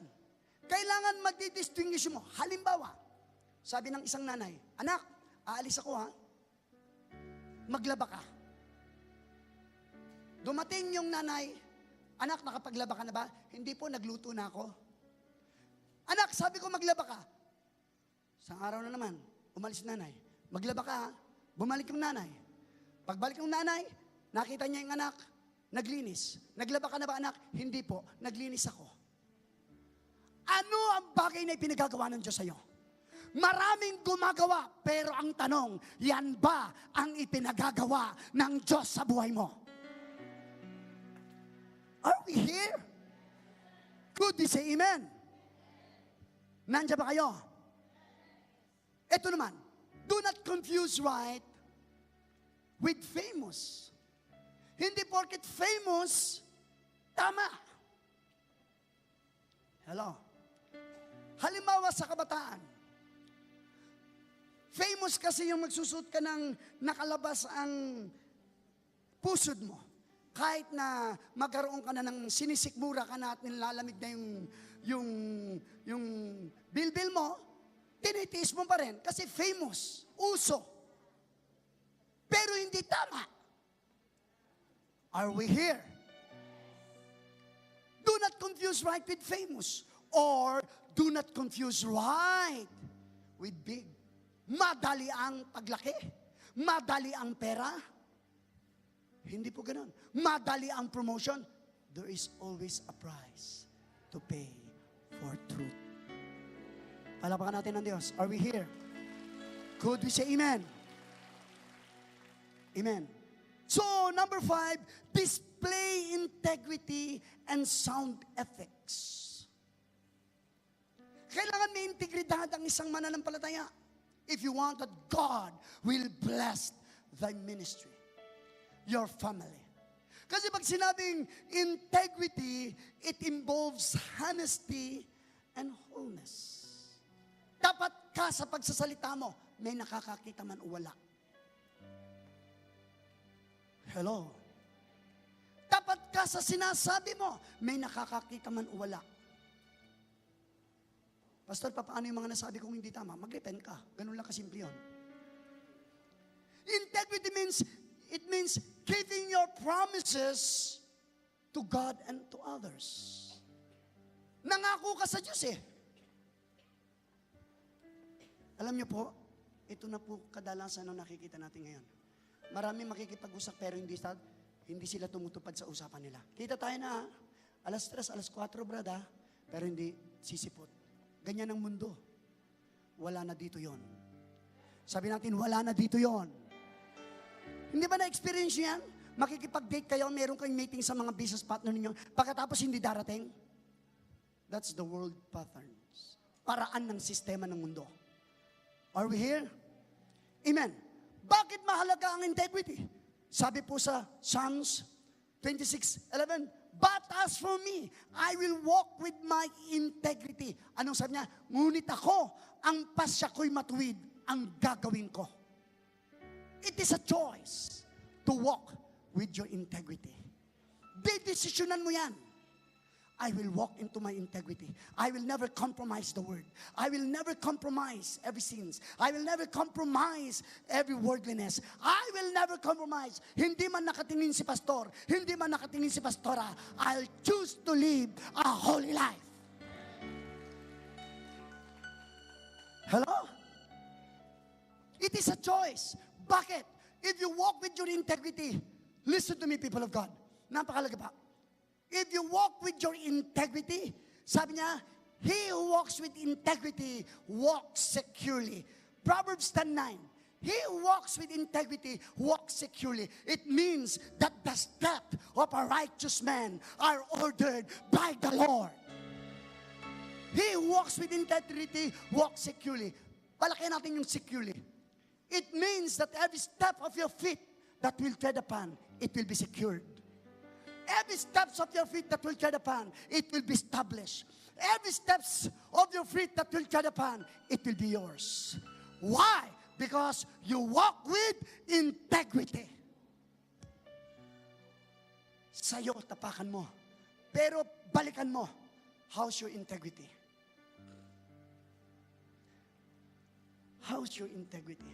Kailangan magdi-distinguish mo. Halimbawa, sabi ng isang nanay, "Anak, aalis ako ha. Maglaba ka." Dumating yung nanay, "Anak, nakapaglaba ka na ba?" "Hindi po, nagluto na ako." "Anak, sabi ko maglaba ka." Isang araw na naman, umalis nanay. "Maglaba ka ha." Bumalik yung nanay. Pagbalik ng nanay, nakita niya yung anak, naglinis. "Naglaba ka na ba, anak?" "Hindi po, naglinis ako." Ano ang bagay na ipinagagawa ng Diyos sa'yo? Maraming gumagawa, pero ang tanong, yan ba ang ipinagagawa ng Diyos sa buhay mo? Are we here? Could we say amen? Nandiyan ba kayo? Ito naman, do not confuse right with famous. Hindi porket famous, tama. Hello? Halimbawa sa kabataan, famous kasi yung magsusuot ka ng nakalabas ang pusod mo. Kahit na magkaroon ka na ng sinisikmura ka na at nilalamig na yung bilbil mo, tinitiis mo pa rin kasi famous, uso. Pero hindi tama. Are we here? Do not confuse right with famous or do not confuse right with big. Madali ang paglaki, madali ang pera. Hindi po ganun. Madali ang promotion. There is always a price to pay for truth. Palakpakan natin ang Diyos. Are we here? Could we say amen? Amen. So, number 5, display integrity and sound ethics. Kailangan may integridad ang isang mananampalataya if you want that God will bless thy ministry, your family. Kasi pag sinabing integrity, it involves honesty and wholeness. Dapat ka sa pagsasalita mo, may nakakakita man o wala. Hello? Dapat ka sa sinasabi mo, may nakakakita man o wala. "Pastor, paano yung mga nasabi kong hindi tama?" Mag-repent ka. Ganun lang kasimple yun. Integrity means, it means keeping your promises to God and to others. Nangako ka sa Diyos eh. Alam niyo po, ito na po kadalasan ang nakikita natin ngayon. Marami makikipag-usap pero hindi sa Hindi sila tumutupad sa usapan nila. "Kita tayo na, alas 3, alas 4, brad, ah." Pero hindi sisipot. Ganyan ang mundo. Wala na dito yon. Sabi natin, "Wala na dito yon." Hindi ba na-experience niyo yan? Makikipag-date kayo, meron kayong meeting sa mga business partner ninyo, pagkatapos hindi darating. That's the world patterns. Paraan ng sistema ng mundo. Are we here? Amen. Bakit mahalaga ang integrity? Sabi po sa Psalms 26:11, "But as for me, I will walk with my integrity." Anong sabi niya? "Ngunit ako, ang pasya ko'y matuwid, ang gagawin ko." It is a choice to walk with your integrity. Didesisyonan mo yan. I will walk into my integrity. I will never compromise the word. I will never compromise every sins. I will never compromise every worldliness. I will never compromise. Hindi man nakatingin si pastor, hindi man nakatingin si pastora, I'll choose to live a holy life. Hello? It is a choice. Bakit? If you walk with your integrity, listen to me, people of God. Napakahalaga pa. If you walk with your integrity, sabi niya, "He who walks with integrity walks securely." Proverbs 10:9. He who walks with integrity walks securely. It means that the step of a righteous man are ordered by the Lord. He who walks with integrity walks securely. Palaki natin yung "securely." It means that every step of your feet that will tread upon, it will be secured. Every steps of your feet that will tread upon, it will be established. Every steps of your feet that will tread upon, it will be yours. Why? Because you walk with integrity. Sa'yo, tapakan mo. Pero balikan mo. How's your integrity? How's your integrity?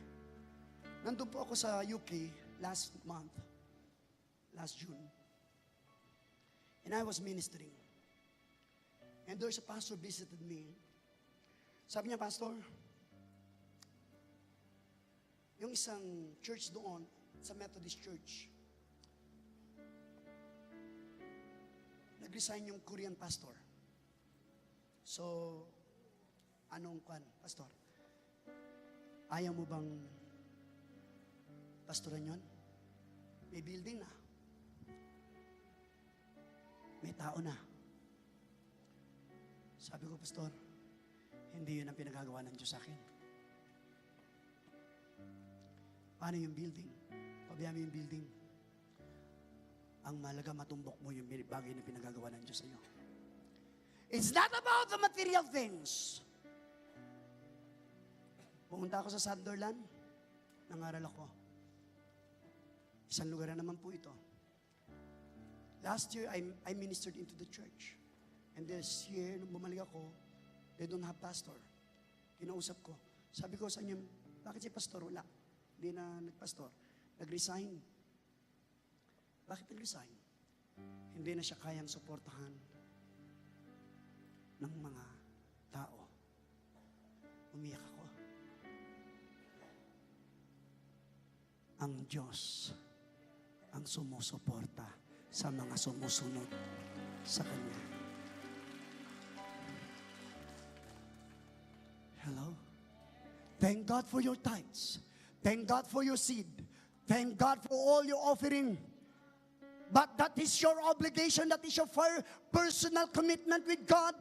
Nandun po ako sa UK last month, last June. And I was ministering. And there's a pastor visited me. Sabi niya, "Pastor, yung isang church doon, sa Methodist Church, nag-resign yung Korean pastor. So, anong kwan, pastor? Ayaw mo bang pastoran yon? May building na. May tao na." Sabi ko, "Pastor, hindi yun ang pinagagawa ng Diyos sa akin. Paano yung building? Pabayaan mo yung building. Ang mahalaga, matumbok mo yung bagay na pinagagawa ng Diyos sa iyo." It's not about the material things. Pumunta ako sa Sunderland, nangaral ako. Isang lugar na naman po ito. Last year, I ministered into the church. And this year, nung bumalik ako, they don't have pastor. Kinausap ko. Sabi ko sa inyo, "Bakit si pastor wala? Hindi na nagpastor." "Nag-resign." "Bakit nag-resign?" "Hindi na siya kayang suportahan ng mga tao." Umiyak ako. Ang Diyos ang sumusuporta sa mga sumusunod sa Kanya. Hello? Thank God for your tithes. Thank God for your seed. Thank God for all your offering. But that is your obligation. That is your personal commitment with God.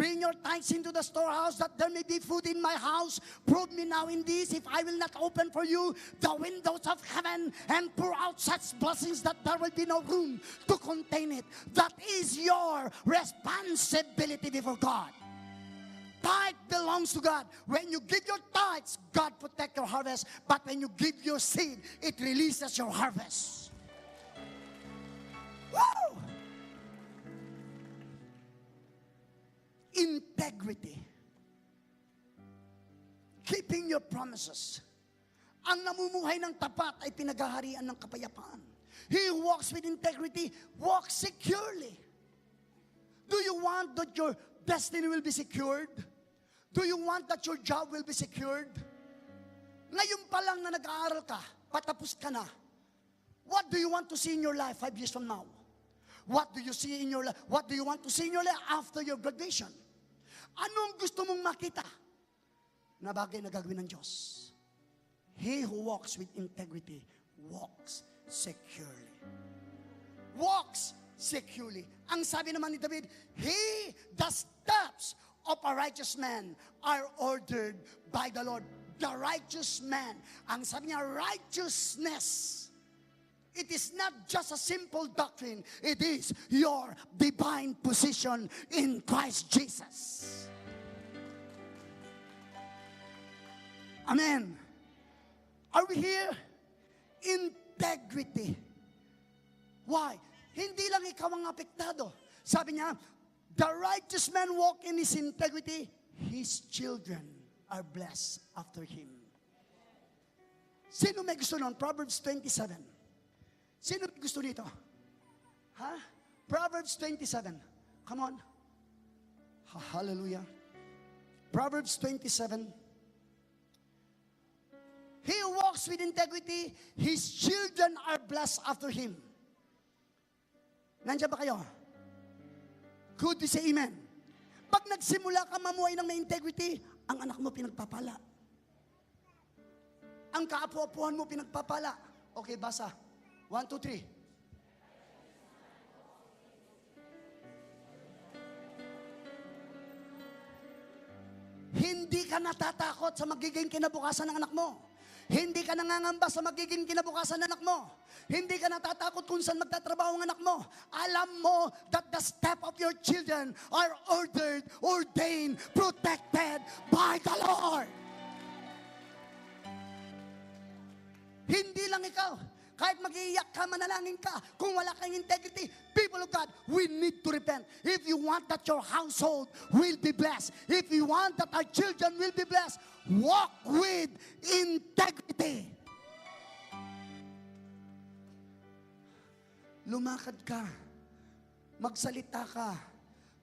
"Bring your tithes into the storehouse that there may be food in my house. Prove me now in this, if I will not open for you the windows of heaven and pour out such blessings that there will be no room to contain it." That is your responsibility before God. Tithe belongs to God. When you give your tithes, God protect your harvest. But when you give your seed, it releases your harvest. Woo! Integrity. Keeping your promises. Ang namumuhay ng tapat ay pinaghaharian ng kapayapaan. He who walks with integrity walks securely. Do you want that your destiny will be secured? Do you want that your job will be secured? Ngayon pa lang na nag-aaral ka, patapos ka na, What do you want to see in your life 5 years from now? What do you see in your life? What do you want to see in your life after your graduation? Anong gusto mong makita na bagay na gagawin ng Diyos? He who walks with integrity walks securely. Walks securely. Ang sabi naman ni David, "The steps of a righteous man are ordered by the Lord." The righteous man. Ang sabi niya, righteousness. It is not just a simple doctrine. It is your divine position in Christ Jesus. Amen. Are we here? Integrity. Why? Hindi lang ikaw ang apektado. Sabi niya, "The righteous man walk in his integrity, his children are blessed after him." Sino may gusto nun? Proverbs 27. Sino may gusto nito? Ha? Proverbs 27. Come on. Hallelujah. Proverbs 27. He walks with integrity, his children are blessed after him. Nandiyan ba kayo? Could you say amen? Pag nagsimula ka mamuhay ng may integrity, ang anak mo pinagpapala. Ang kaapu-apuhan mo pinagpapala. Okay, basa. One, two, three. Hindi ka natatakot sa magiging kinabukasan ng anak mo. Hindi ka nangangamba sa magiging kinabukasan ng anak mo. Hindi ka natatakot kung saan magtatrabaho ang anak mo. Alam mo that the step of your children are ordered, ordained, protected by the Lord. Hindi lang ikaw. Kahit mag-iiyak ka, manalangin ka, kung wala kang integrity, people of God, we need to repent. If you want that your household will be blessed, if you want that our children will be blessed, walk with integrity. Lumakad ka, magsalita ka,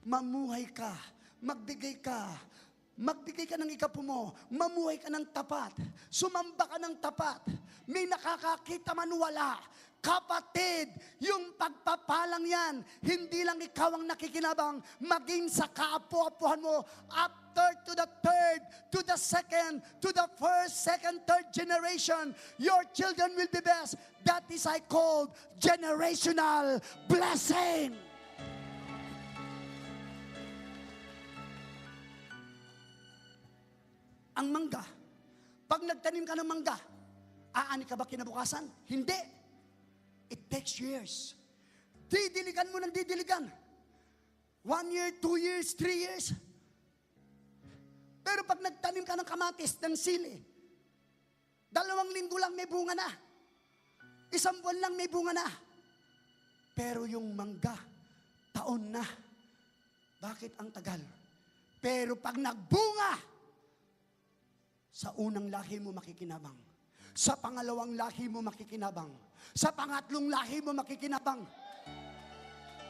mamuhay ka, magbigay ka ng ikapu mo, mamuhay ka ng tapat, sumamba ka ng tapat, may nakakakita man wala. Kapatid, yung pagpapalang yan, hindi lang ikaw ang nakikinabang, maging sa kaapu-apuhan mo, after to the third, to the second, to the first, second, third generation, your children will be blessed. That is I call generational blessing. Ang mangga, pag nagtanim ka ng mangga, aani ka ba kinabukasan? Hindi. It takes years. Didiligan mo ng didiligan. 1 year, 2 years, 3 years. Pero pag nagtanim ka ng kamatis, ng sili, 2 linggo lang may bunga na. Isang buwan lang may bunga na. Pero yung mangga, taon na. Bakit ang tagal? Pero pag nagbunga, sa unang lahi mo makikinabang. Sa pangalawang lahi mo makikinabang. Sa pangatlong lahi mo makikinabang.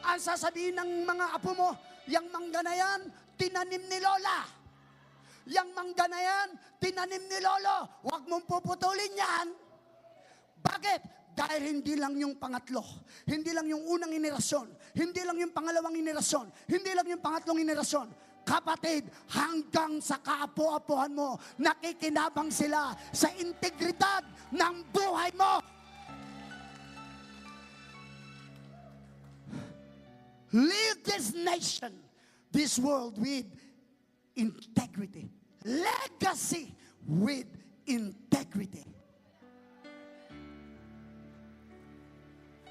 Ang sasabihin ng mga apo mo, "Yang mangga na yan, tinanim ni Lola. Yang mangga na yan, tinanim ni Lolo. Huwag mong puputulin yan." Bakit? Dahil hindi lang yung pangatlo, hindi lang yung unang henerasyon, hindi lang yung pangalawang henerasyon, hindi lang yung pangatlong henerasyon. Kapatid, hanggang sa kaapo-apuhan mo, nakikinabang sila sa integridad ng buhay mo. Leave this nation, this world with integrity. Legacy with integrity.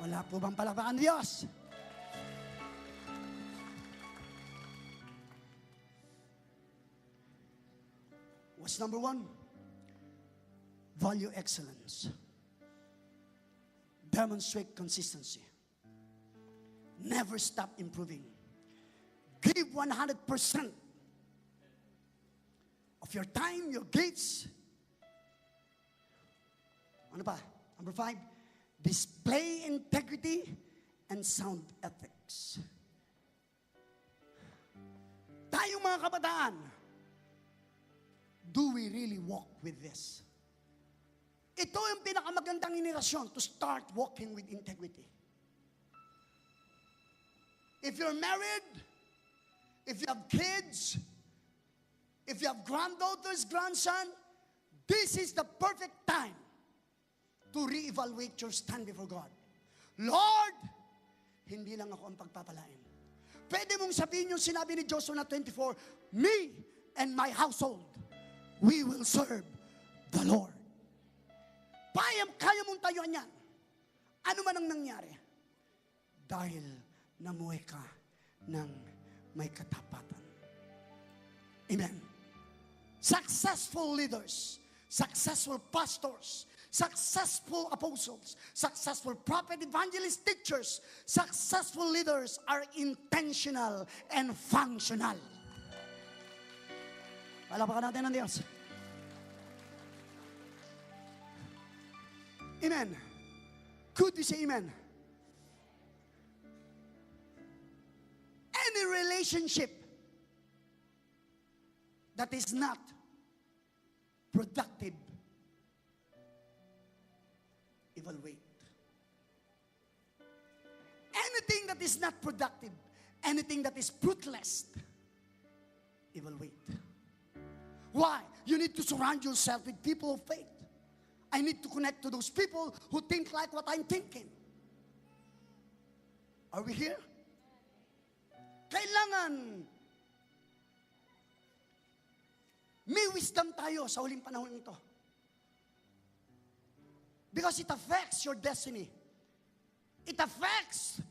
Wala po bang palakpakan Diyos? What's number one? Value excellence. Demonstrate consistency. Never stop improving. Give 100% of your time, your gifts. Ano pa? Number five, display integrity and sound ethics. Tayong mga kabataan, do we really walk with this? Ito yung pinakamagandang henerasyon to start walking with integrity. If you're married, if you have kids, if you have granddaughters, grandson, this is the perfect time to reevaluate your stand before God. Lord, hindi lang ako ang pagpapalain. Pwede mong sabihin yung sinabi ni Joshua na 24, "Me and my household, we will serve the Lord." Kaya, kaya mong tayuan yan. Ano man ang nangyari. Dahil namuhay ka ng may katapatan. Amen. Successful leaders, successful pastors, successful apostles, successful prophet, evangelists, teachers, successful leaders are intentional and functional. Palakpakan natin ang Diyos. Amen. Could you say amen? Any relationship that is not productive, evaluate. Anything that is not productive, anything that is fruitless, evaluate. Why? You need to surround yourself with people of faith. I need to connect to those people who think like what I'm thinking. Are we here? Kailangan may wisdom tayo sa huling panahon ito. Because it affects your destiny. It affects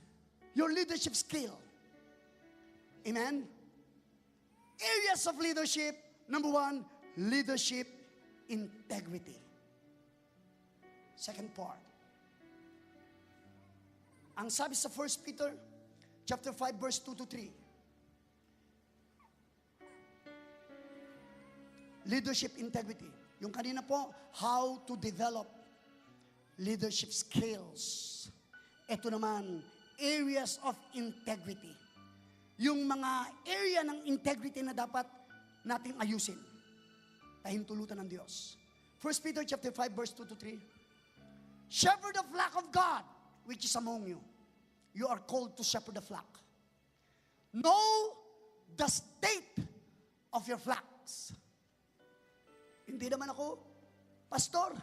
your leadership skill. Amen? Areas of leadership. Number one, leadership integrity. Second part. Ang sabi sa 1 Peter chapter 5 verse 2 to 3. Leadership integrity. Yung kanina po, how to develop leadership skills. Ito naman, areas of integrity. Yung mga area ng integrity na dapat nating ayusin. Pahintulutan ng Diyos. 1 Peter chapter 5 verse 2 to 3. "Shepherd the flock of God, which is among you." You are called to shepherd the flock. "Know the state of your flocks." Hindi naman ako pastor.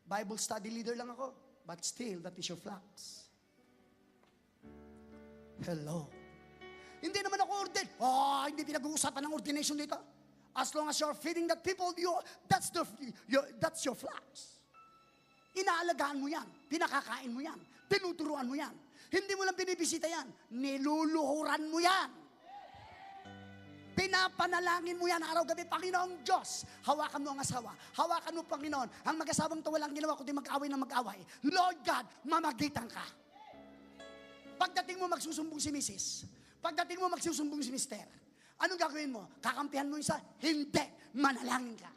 Bible study leader lang ako. But still, that is your flocks. Hello. Hindi naman ako ordained. Oh, hindi pinag-uusapan ng ordination dito. As long as you're feeding that people, that's your flocks. Inaalagaan mo yan. Pinakakain mo yan. Tinuturuan mo yan. Hindi mo lang binibisita yan. Niluluhuran mo yan. Pinapanalangin mo yan araw-gabi, "Panginoong Diyos, hawakan mo ang asawa. Hawakan mo, Panginoon. Ang mag-asawang to, walang ginawa kundi mag-away na mag-away. Lord God, mamagitan ka." Pagdating mo, magsusumbong si Mrs. Pagdating mo, magsusumbong si Mister. Anong gagawin mo? Kakampihan mo isa? Hindi. Manalangin ka.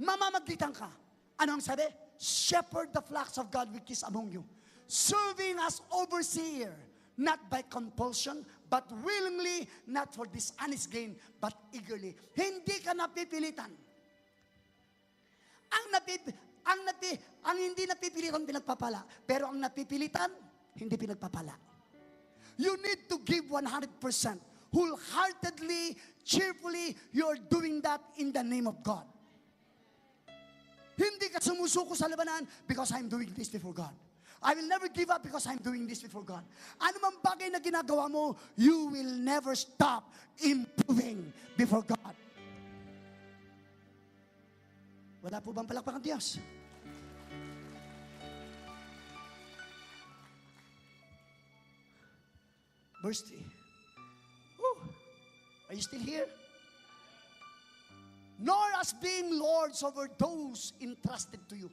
Mamamagitan ka. Ano ang sabi? "Shepherd the flocks of God which is among you, serving as overseer, not by compulsion, but willingly, not for dishonest gain, but eagerly." Hindi ka napipilitan. Ang hindi napipilitan, pinagpapala. Pero ang napipilitan, hindi pinagpapala. You need to give 100%. Wholeheartedly, cheerfully, you're doing that in the name of God. Hindi ka sumusuko sa labanan because I'm doing this before God. I will never give up because I'm doing this before God. Ano mang bagay na ginagawa mo, you will never stop improving before God. Wala po bang palakpak ang Diyos? Verse 3. Woo. Are you still here? "Nor as being lords over those entrusted to you,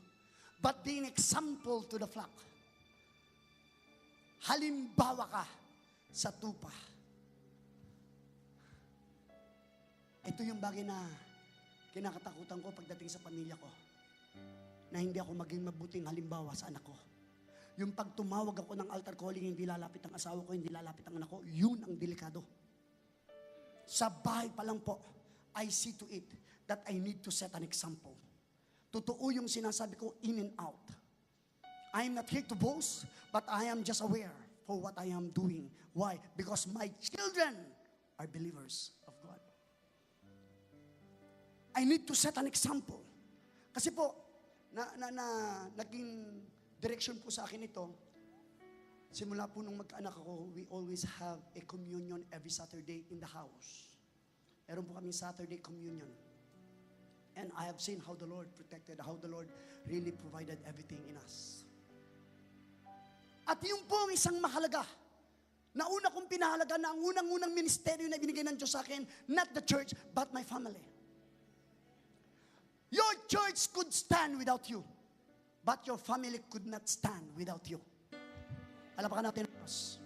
but being example to the flock." Halimbawa ka sa tupa. Ito yung bagay na kinakatakutan ko pagdating sa pamilya ko. Na hindi ako maging mabuting halimbawa sa anak ko. Yung pag tumawag ako ng altar calling, hindi lalapit ang asawa ko, hindi lalapit ang anak ko, yun ang delikado. Sa bahay pa lang po, I see to it that I need to set an example. Totoo yung sinasabi ko in and out. I am not here to boast, but I am just aware for what I am doing. Why? Because my children are believers of God. I need to set an example. Kasi po, na naging direction po sa akin ito, simula po nung magkaanak ako, we always have a communion every Saturday in the house. Meron po kaming Saturday communion. And I have seen how the Lord protected, how the Lord really provided everything in us. At yung po ang isang mahalaga, na una kong pinahalaga na ang unang-unang ministeryo na binigay ng Diyos sa akin, not the church, but my family. Your church could stand without you, but your family could not stand without you. Palakpakan natin ang Diyos.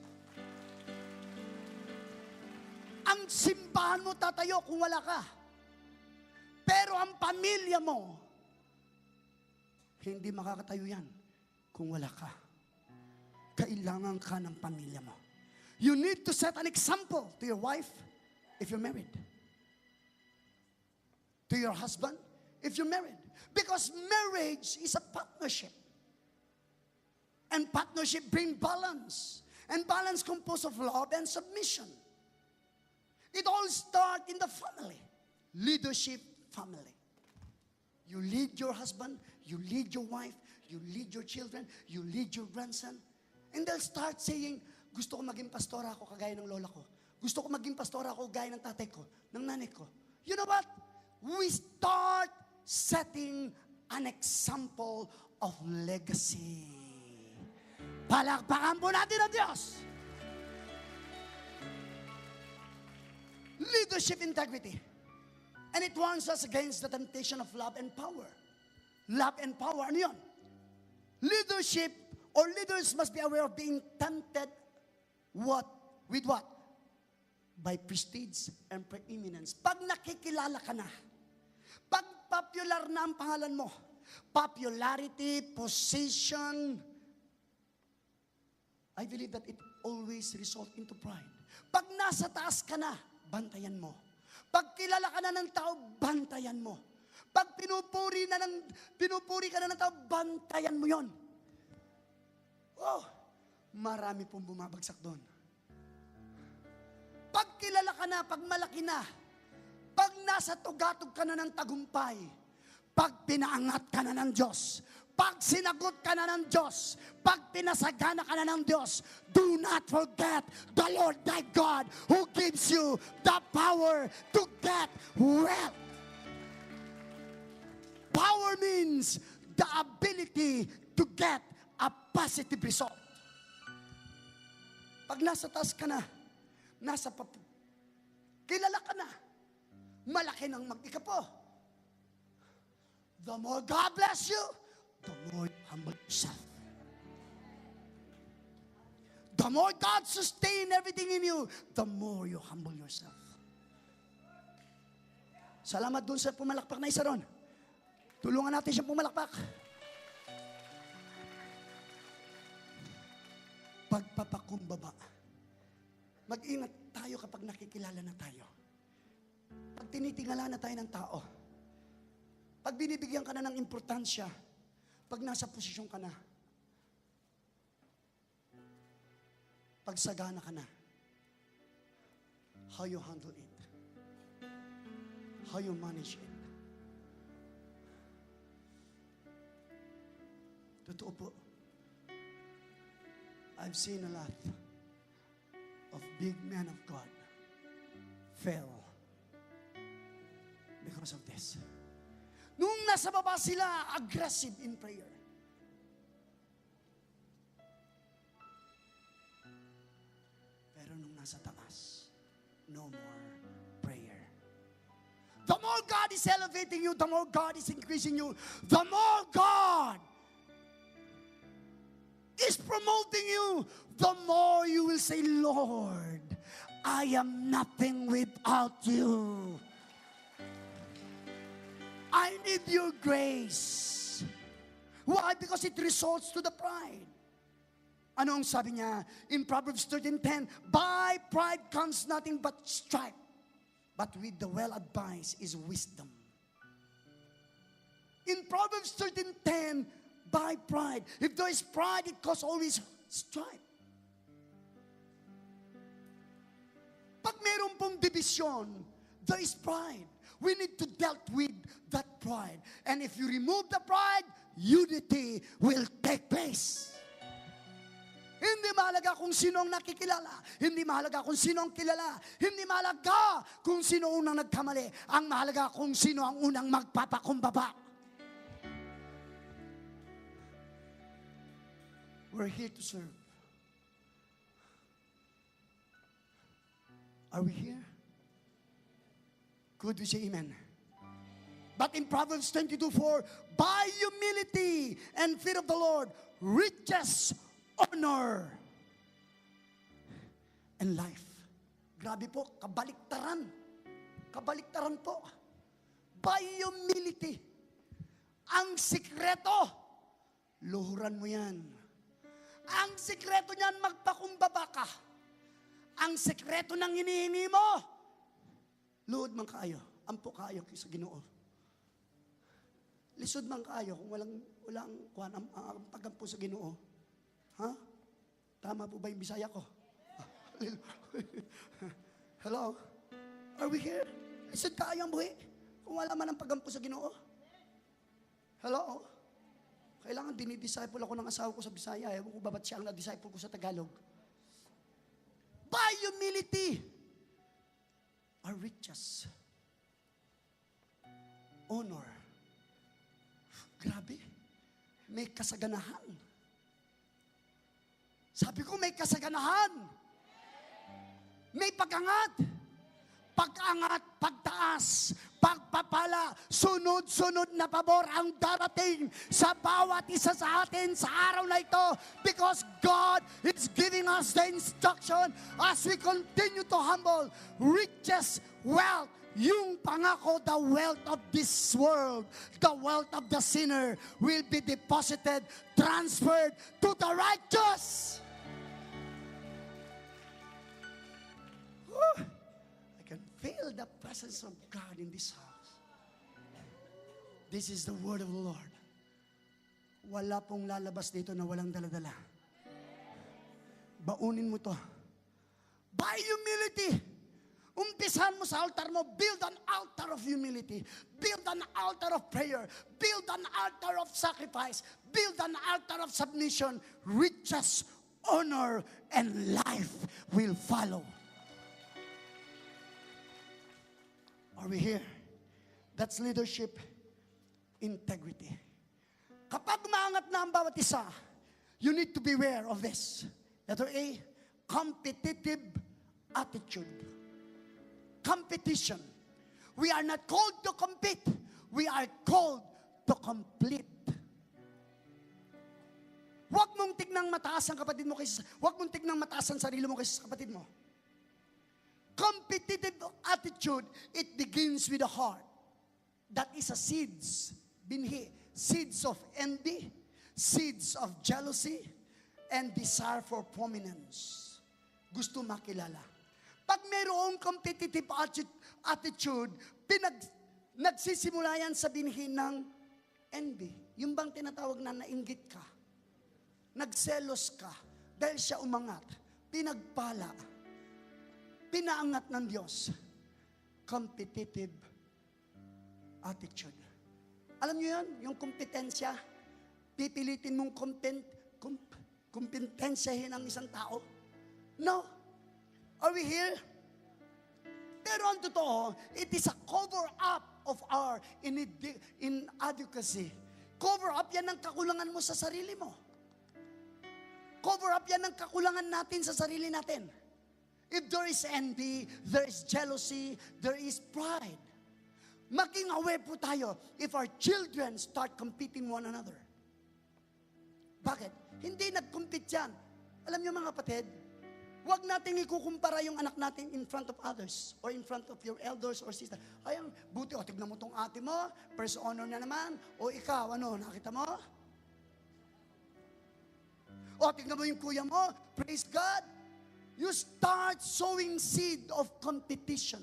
Ang simbahan mo tatayo kung wala ka. Pero ang pamilya mo, hindi makakatayo yan kung wala ka. Kailangan ka ng pamilya mo. You need to set an example to your wife if you're married. To your husband if you're married. Because marriage is a partnership. And partnership bring balance. And balance composed of love and submission. It all starts in the family. Leadership family. You lead your husband, you lead your wife, you lead your children, you lead your grandson. And they'll start saying, "Gusto ko maging pastora ako kagaya ng lola ko. Gusto ko maging pastora ako gaya ng tatay ko, ng nanay ko." You know what? We start setting an example of legacy. Palakpakan po natin ang Diyos. Leadership integrity. And it warns us against the temptation of love and power. Love and power. Ano yun? Leadership or leaders must be aware of being tempted what? With what? By prestige and preeminence. Pag nakikilala ka na, pag popular na ang pangalan mo, popularity, position, I believe that it always result into pride. Pag nasa taas ka na, bantayan mo. Pag kilala ka na ng tao, bantayan mo. Pag pinupuri ka na ng tao, bantayan mo yon. Oh, marami pong bumabagsak doon. Pag kilala ka na, pag malaki na, pag nasa tugatog ka na ng tagumpay, pag pinaangat ka na ng Diyos, pag sinagot ka na ng Diyos, pag pinasagana ka na ng Diyos, do not forget the Lord thy God who gives you the power to get wealth. Power means the ability to get a positive result. Pag nasa taas ka na, kilala ka na, malaki ng mag-ikapo. The more God bless you, the more you humble yourself. The more God sustain everything in you, the more you humble yourself. Salamat dun sa pumalakpak na isa ron. Tulungan natin siyang pumalakpak. Pagpapakumbaba. Mag-ingat tayo kapag nakikilala na tayo. Pag tinitingala na tayo ng tao. Pag binibigyan ka na ng importansya. Pag nasa posisyon ka na. Pag sagana ka na. How you handle it. How you manage it. Totoo po. I've seen a lot of big men of God fail because of this. Nung nasa baba sila, aggressive in prayer. Pero nung nasa taas, no more prayer. The more God is elevating you, the more God is increasing you, the more God is promoting you, the more you will say, "Lord, I am nothing without you. I need your grace." Why? Because it results to the pride. Ano ang sabi niya? In Proverbs 13:10, "By pride comes nothing but strife, but with the well-advised is wisdom." In Proverbs 13:10, by pride. If there is pride, it causes always strife. Pag meron pong division, there is pride. We need to dealt with that pride. And if you remove the pride, unity will take place. Hindi mahalaga kung sino ang nakikilala. Hindi mahalaga kung sino ang kilala. Hindi mahalaga kung sino unang nagkamali. Ang mahalaga kung sino ang unang magpapakumbaba. We're here to serve. Are we here? Could we say amen? But in Proverbs 22:4, by humility and fear of the Lord, riches, honor, and life. Grabe po, kabaliktaran. Kabaliktaran po. By humility. Ang sikreto, luhuran mo yan. Ang sikreto niyan, magpakumbaba ka. Ang sikreto ng hinihingi mo, luod man kaayo, ampo kaayo sa Ginoo. Lisod man kaayo kung walang kuan ang pagampo sa Ginoo. Ha? Tama po ba yung Bisaya ko? Hello? Are we here? Lisod kaayo ang buhi kung wala man ang pagampo sa Ginoo. Hello? Kailangan dinidisciple ako ng asawa ko sa Bisaya. Ewan ko ba ba't siya ang na-disciple ko sa Tagalog. By humility are riches, honor. Grabe. May kasaganahan. Sabi ko, may kasaganahan. May pag-angat. Pag-angat, pagtaas, pagpapala, sunod-sunod na pabor ang darating sa bawat isa sa atin sa araw na ito, because God is giving us the instruction as we continue to humble. Riches, wealth, yung pangako, the wealth of this world, the wealth of the sinner will be deposited, transferred to the righteous. Woo! I can feel the presence of God in this house. This is the word of the Lord. Wala pong lalabas dito na walang daladala. Baunin mo to. By humility. Umpisahan mo sa altar mo. Build an altar of humility. Build an altar of prayer. Build an altar of sacrifice. Build an altar of submission. Riches, honor, and life will follow. Are we here? That's leadership integrity. Kapag umaangat na ang bawat isa, you need to be aware of this. Letter A, competitive attitude. Competition. We are not called to compete. We are called to complete. Huwag mong tignang mataas ang kapatid mo kaysa, huwag mong tignang mataas ang sarili mo kaysa sa kapatid mo. Competitive attitude, it begins with the heart. That is a seeds, binhi, seeds of envy, seeds of jealousy, and desire for prominence. Gusto makilala. Pag mayroong competitive attitude, nagsisimula yan sa binhi ng envy. Yung bang tinatawag na nainggit ka, nagselos ka, dahil siya umangat, pinagpala, pinaangat ng Diyos. Competitive attitude. Alam niyo yun? Yung kompetensya, pipilitin mong kompetensyahin ang isang tao. No. Are we here? Pero ang totoo, it is a cover-up of our inadequacy. Cover up yan ng kakulangan mo sa sarili mo. Cover up yan ng kakulangan natin sa sarili natin. If there is envy, there is jealousy, there is pride. Maging aware po tayo if our children start competing one another. Bakit? Hindi nag-compete yan. Alam niyo, mga kapatid, huwag nating ikukumpara yung anak natin in front of others or in front of your elders or sister. Ay, ang buti, o, tignan mo tong ate mo, first honor na naman. O ikaw, ano, nakita mo? O, tignan mo yung kuya mo, praise God. You start sowing seed of competition.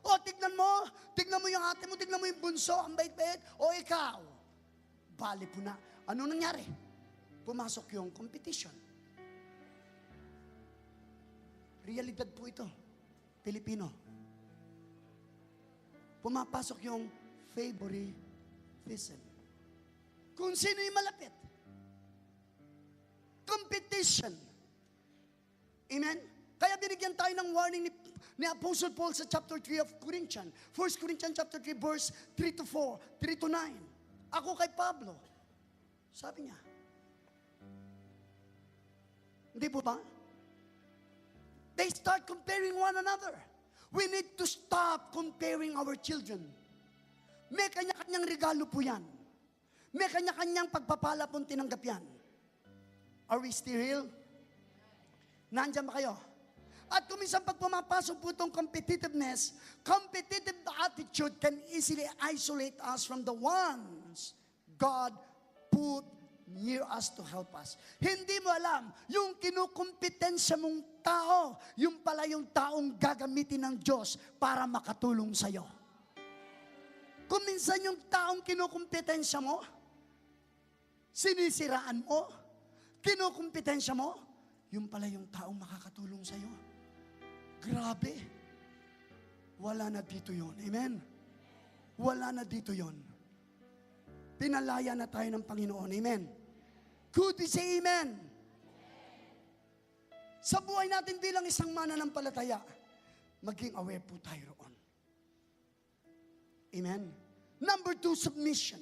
O, tignan mo yung ate mo, tignan mo yung bunso, ang bait-bait. O ikaw, bali po na. Ano nangyari? Pumasok yung competition. Realidad po ito. Pilipino. Pumapasok yung favoritism. Kung sino yung malapit. Competition. Amen? Kaya binigyan tayo ng warning ni Apostle Paul sa chapter 3 of Corinthians. 1 Corinthians chapter 3 verse 3 to 4, 3 to 9. Ako kay Pablo. Sabi niya. Hindi po ba? They start comparing one another. We need to stop comparing our children. May kanya-kanyang regalo po yan. May kanya-kanyang pagpapala pong tinanggap yan. Are we still here? Nandiyan ba kayo? At kung minsan pag pumapasok po itong competitiveness, competitive attitude can easily isolate us from the ones God put near us to help us. Hindi mo alam, yung kinukumpetensya mong tao, yung pala yung taong gagamitin ng Diyos para makatulong sa'yo. Kung minsan yung taong kinukumpetensya mo, sinisiraan mo, kinukumpetensya mo, yung pala yung taong makakatulong sa'yo. Grabe. Wala na dito yon. Amen? Wala na dito yon. Pinalaya na tayo ng Panginoon. Amen? Could we say amen? Sa buhay natin bilang isang mananampalataya, maging aware po tayo roon. Amen? Number two, submission.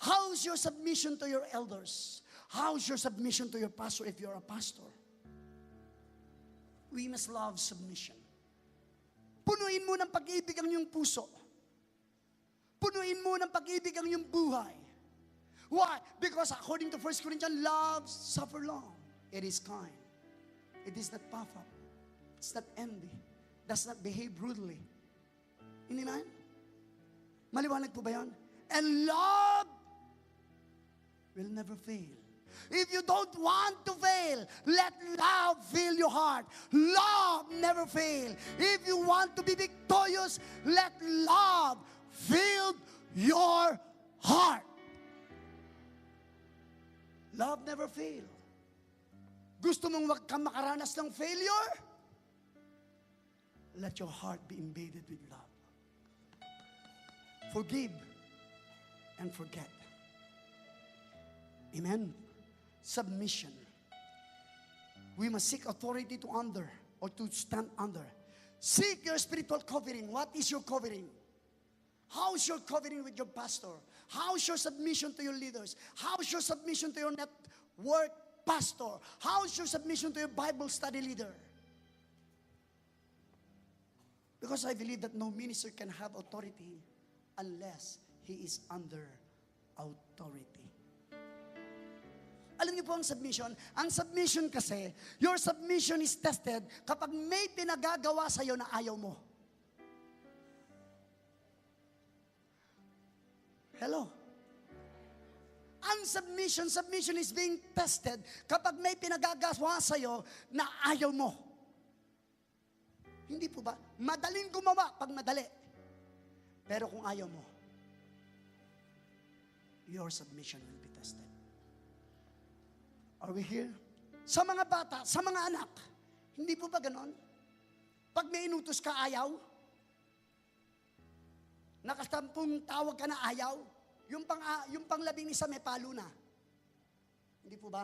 How's your submission to your elders? How's your submission to your pastor if you're a pastor? We must love submission. Punuin mo ng pag-ibig ang iyong puso. Punuin mo ng pag-ibig ang iyong buhay. Why? Because according to 1 Corinthians, love suffer long. It is kind. It is not puff up. It's not envy. Does not behave rudely. Hindi man? Maliwanag po ba yun? And love will never fail. If you don't want to fail, let love fill your heart. Love never fail. If you want to be victorious, let love fill your heart. Love never fail. Gusto mong wag kang makaranas ng failure? Let your heart be invaded with love. Forgive and forget. Amen. Submission. We must seek authority to under or to stand under. Seek your spiritual covering. What is your covering? How's your covering with your pastor? How's your submission to your leaders? How's your submission to your network pastor? How's your submission to your Bible study leader? Because I believe that no minister can have authority unless he is under authority. Alam niyo po ang submission? Ang submission kasi, your submission is tested kapag may pinagagawa sa'yo na ayaw mo. Hello? Ang submission is being tested kapag may pinagagawa sa'yo na ayaw mo. Hindi po ba? Madaling gumawa pag madali. Pero kung ayaw mo, your submission will be tested. Are we here? Sa mga bata, sa mga anak, hindi po ba ganon? Pag may inutos ka, ayaw? Nakasampung tawag ka na ayaw? Yung pang 11 may palo na. Hindi po ba?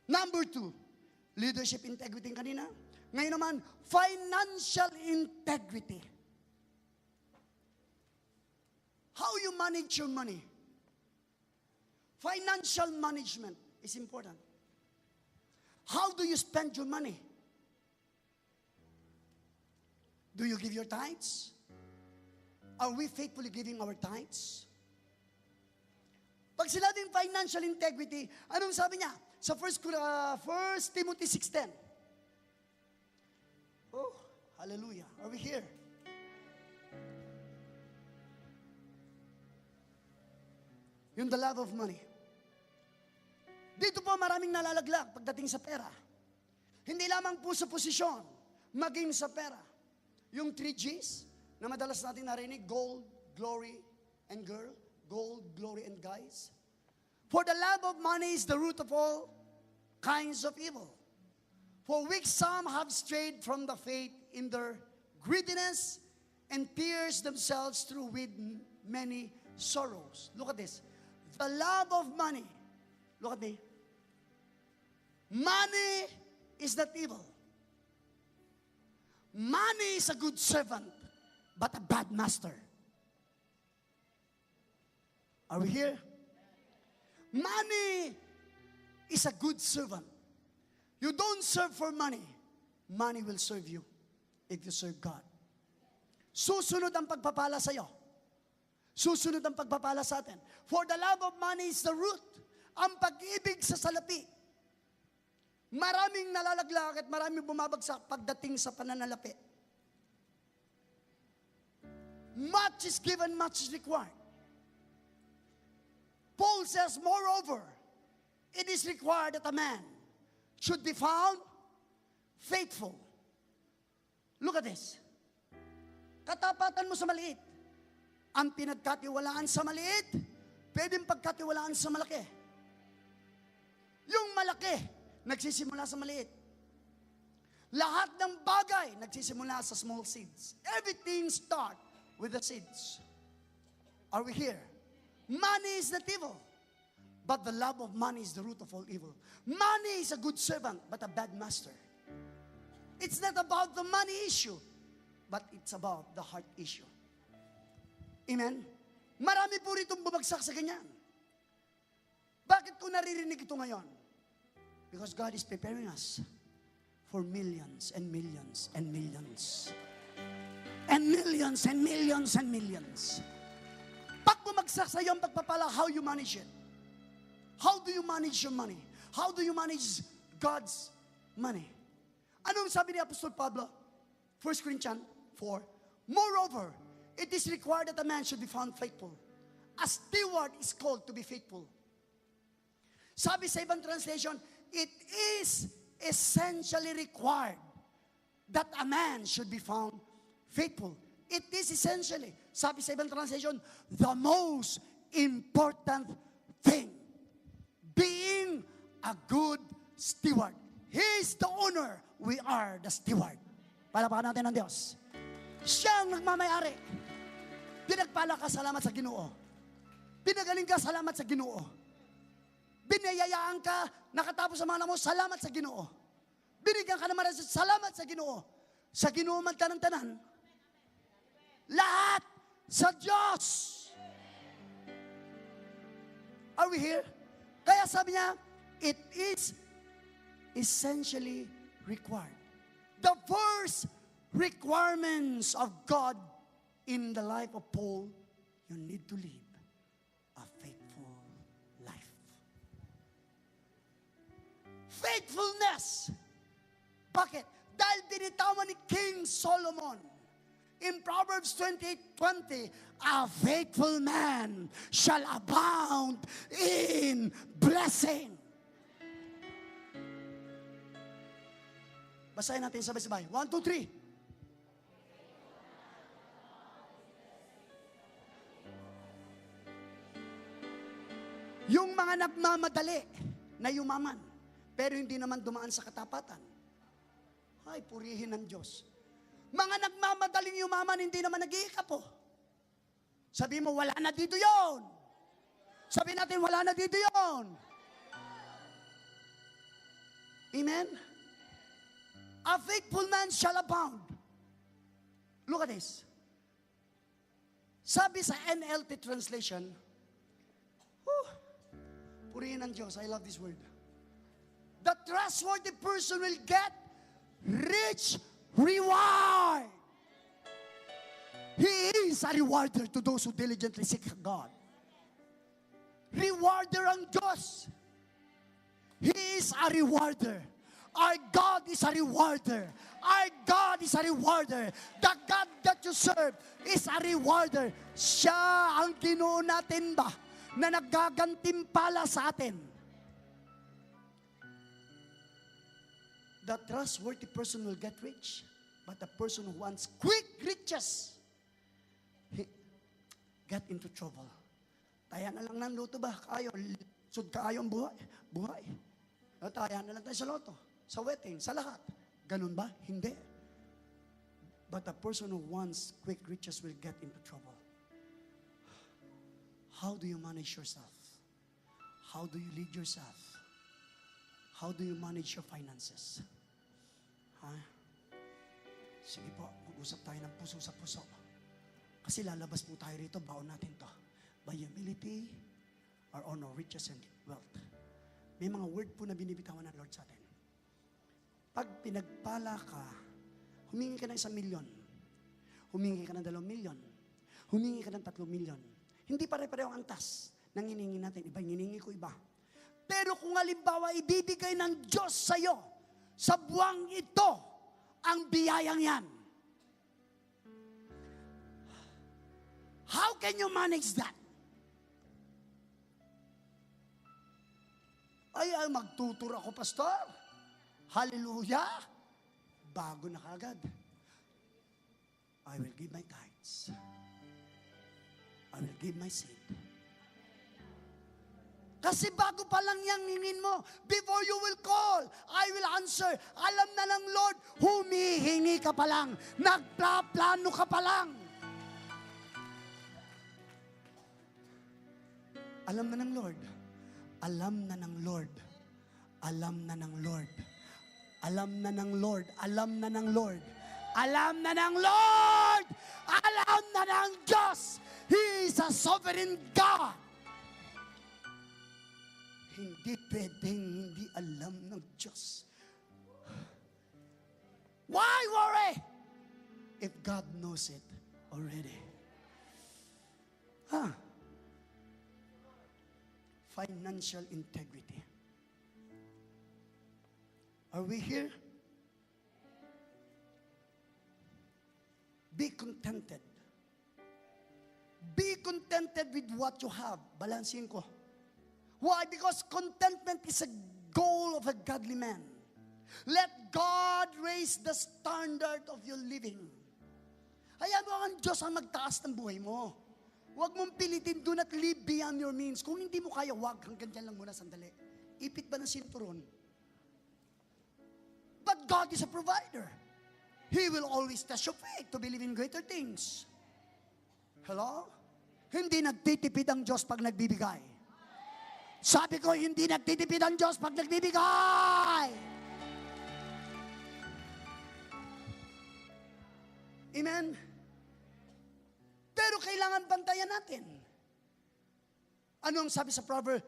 Number two, leadership integrity kanina. Ngayon naman, financial integrity. How you manage your money. Financial management is important. How do you spend your money? Do you give your tithes? Are we faithfully giving our tithes? Pag sinabing financial integrity, anong sabi niya? Sa 1 Timothy 6:10. Oh, hallelujah. Are we here? Yung the love of money. Dito po maraming nalalaglag pagdating sa pera. Hindi lamang po sa posisyon, maging sa pera. Yung 3 Gs na madalas natin narinig, gold, glory, and girl. Gold, glory, and guys. For the love of money is the root of all kinds of evil, for which some have strayed from the faith in their greediness and pierced themselves through with many sorrows. Look at this. The love of money. Look at me. Money is not evil. Money is a good servant, but a bad master. Are we here? Money is a good servant. You don't serve for money. Money will serve you if you serve God. Susunod ang pagpapala sa iyo. Susunod ang pagpapala sa atin. For the love of money is the root. Ang pag-ibig sa salapi. Maraming nalalaglag at maraming bumabagsak pagdating sa pananalapi. Much is given, much is required. Paul says, "Moreover, it is required that a man should be found faithful." Look at this. Katapatan mo sa maliit. Ang pinagkatiwalaan sa maliit, pwedeng pagkatiwalaan sa malaki. Yung malaki, nagsisimula sa maliit. Lahat ng bagay nagsisimula sa small seeds. Everything start with the seeds. Are we here? Money is not evil. But the love of money is the root of all evil. Money is a good servant, but a bad master. It's not about the money issue, but it's about the heart issue. Amen? Marami po rito bumagsak sa ganyan. Bakit ko naririnig ito ngayon? Because God is preparing us for millions and millions and millions. And millions and millions and millions. Pag bumagsak sa iyo ang pagpapala, how you manage it? How do you manage your money? How do you manage God's money? Anong sabi ni Apostol Pablo? 1 Corinthians 4. "Moreover, it is required that a man should be found faithful." A steward is called to be faithful. Sabi sa ibang translation, "It is essentially required that a man should be found faithful." It is essentially, sabi sa ibang translation, "the most important thing." Being a good steward. He is the owner. We are the steward. Palakpakan natin ang Diyos. Siya ang nagmamayari. Pinagpala ka, salamat sa Ginoo. Pinagaling ka, salamat sa Ginoo. Biniyayaan ka, nakatapos sa mga anak mo, salamat sa Ginoo. Binigyan ka naman, salamat sa Ginoo. Sa Ginoo man tanan-tanan. Lahat sa Diyos. Are we here? Kaya sabi niya, it is essentially required. The first requirements of God in the life of Paul, you need to live a faithful life. Faithfulness. Bakit? Dahil binitawan ni King Solomon in Proverbs 28:20, "A faithful man shall abound in blessing." Basahin natin sabay-sabay. One, two, three. Yung mga nagmamadali na yumaman, pero hindi naman dumaan sa katapatan. Ay, purihin ng Diyos. Mga nagmamadaling yumaman, hindi naman nag-iikapo. Sabi mo, "Wala na dito yon." Sabi natin, "Wala na dito yon." Amen? A faithful man shall abound. Look at this. Sabi sa NLT translation, whew, purihin ng Diyos, I love this word. The trustworthy person will get rich reward. He is a rewarder to those who diligently seek God. Rewarder ang Diyos. He is a rewarder. Our God is a rewarder. Our God is a rewarder. The God that you serve is a rewarder. Siya ang Ginoo natin ba na nagagantimpala sa atin. The trustworthy person will get rich. But the person who wants quick riches, he get into trouble. Taya na lang ng lotto ba? Kaayo, sud kaayo ang buhay. Buhay. O, taya na lang tayo sa lotto, sa jueteng, sa lahat. Ganun ba? Hindi. But the person who wants quick riches will get into trouble. How do you manage yourself? How do you lead yourself? How do you manage your finances? Ha? Sige po, mag-usap tayo ng puso sa puso. Kasi lalabas po tayo rito, baon natin to. By humility, our honor, riches, and wealth. May mga word po na binibitawan ng Lord sa atin. Pag pinagpala ka, humingi ka ng 1 milyon. Humingi ka ng 2 milyon. Humingi ka ng 3 milyon. Hindi pare-pareho ang antas ng hiningi natin. Iba yung hiningi ko, iba. Pero kung halimbawa ibibigay ng Diyos sa'yo sa buwang ito, ang biyayang yan. How can you manage that? Ay, ay, magtuturo ako, Pastor. Hallelujah. Bago na kagad. I will give my tithes. I will give my seed. Kasi bago pa lang yang hingin mo, before you will call, I will answer. Alam na ng Lord, humihingi ka pa lang, nagplaplano ka pa lang. Alam na ng Lord. Alam na ng Lord. Alam na ng Lord. Alam na ng Lord. Alam na ng Lord. Alam na ng Lord! Alam na ng Diyos! He is a sovereign God! Hindi pwedeng hindi alam ng Diyos. Why worry? If God knows it already. Huh? Financial integrity. Are we here? Be contented. Be contented with what you have. Balansin ko. Why? Because contentment is a goal of a godly man. Let God raise the standard of your living. Hayaan mo ang Diyos ang magtaas ng buhay mo. Huwag mong pilitin, do not live beyond your means. Kung hindi mo kaya, wag. Hanggang dyan lang muna, sandali. Ipit ba ng sinturon? But God is a provider. He will always test your faith to believe in greater things. Hello? Hindi nagtitipid ang Diyos pag nagbibigay. Sabi ko, hindi nagtitipid ang Diyos pag nagbibigay. Amen? Pero kailangan bantayan natin. Ano ang sabi sa proverb?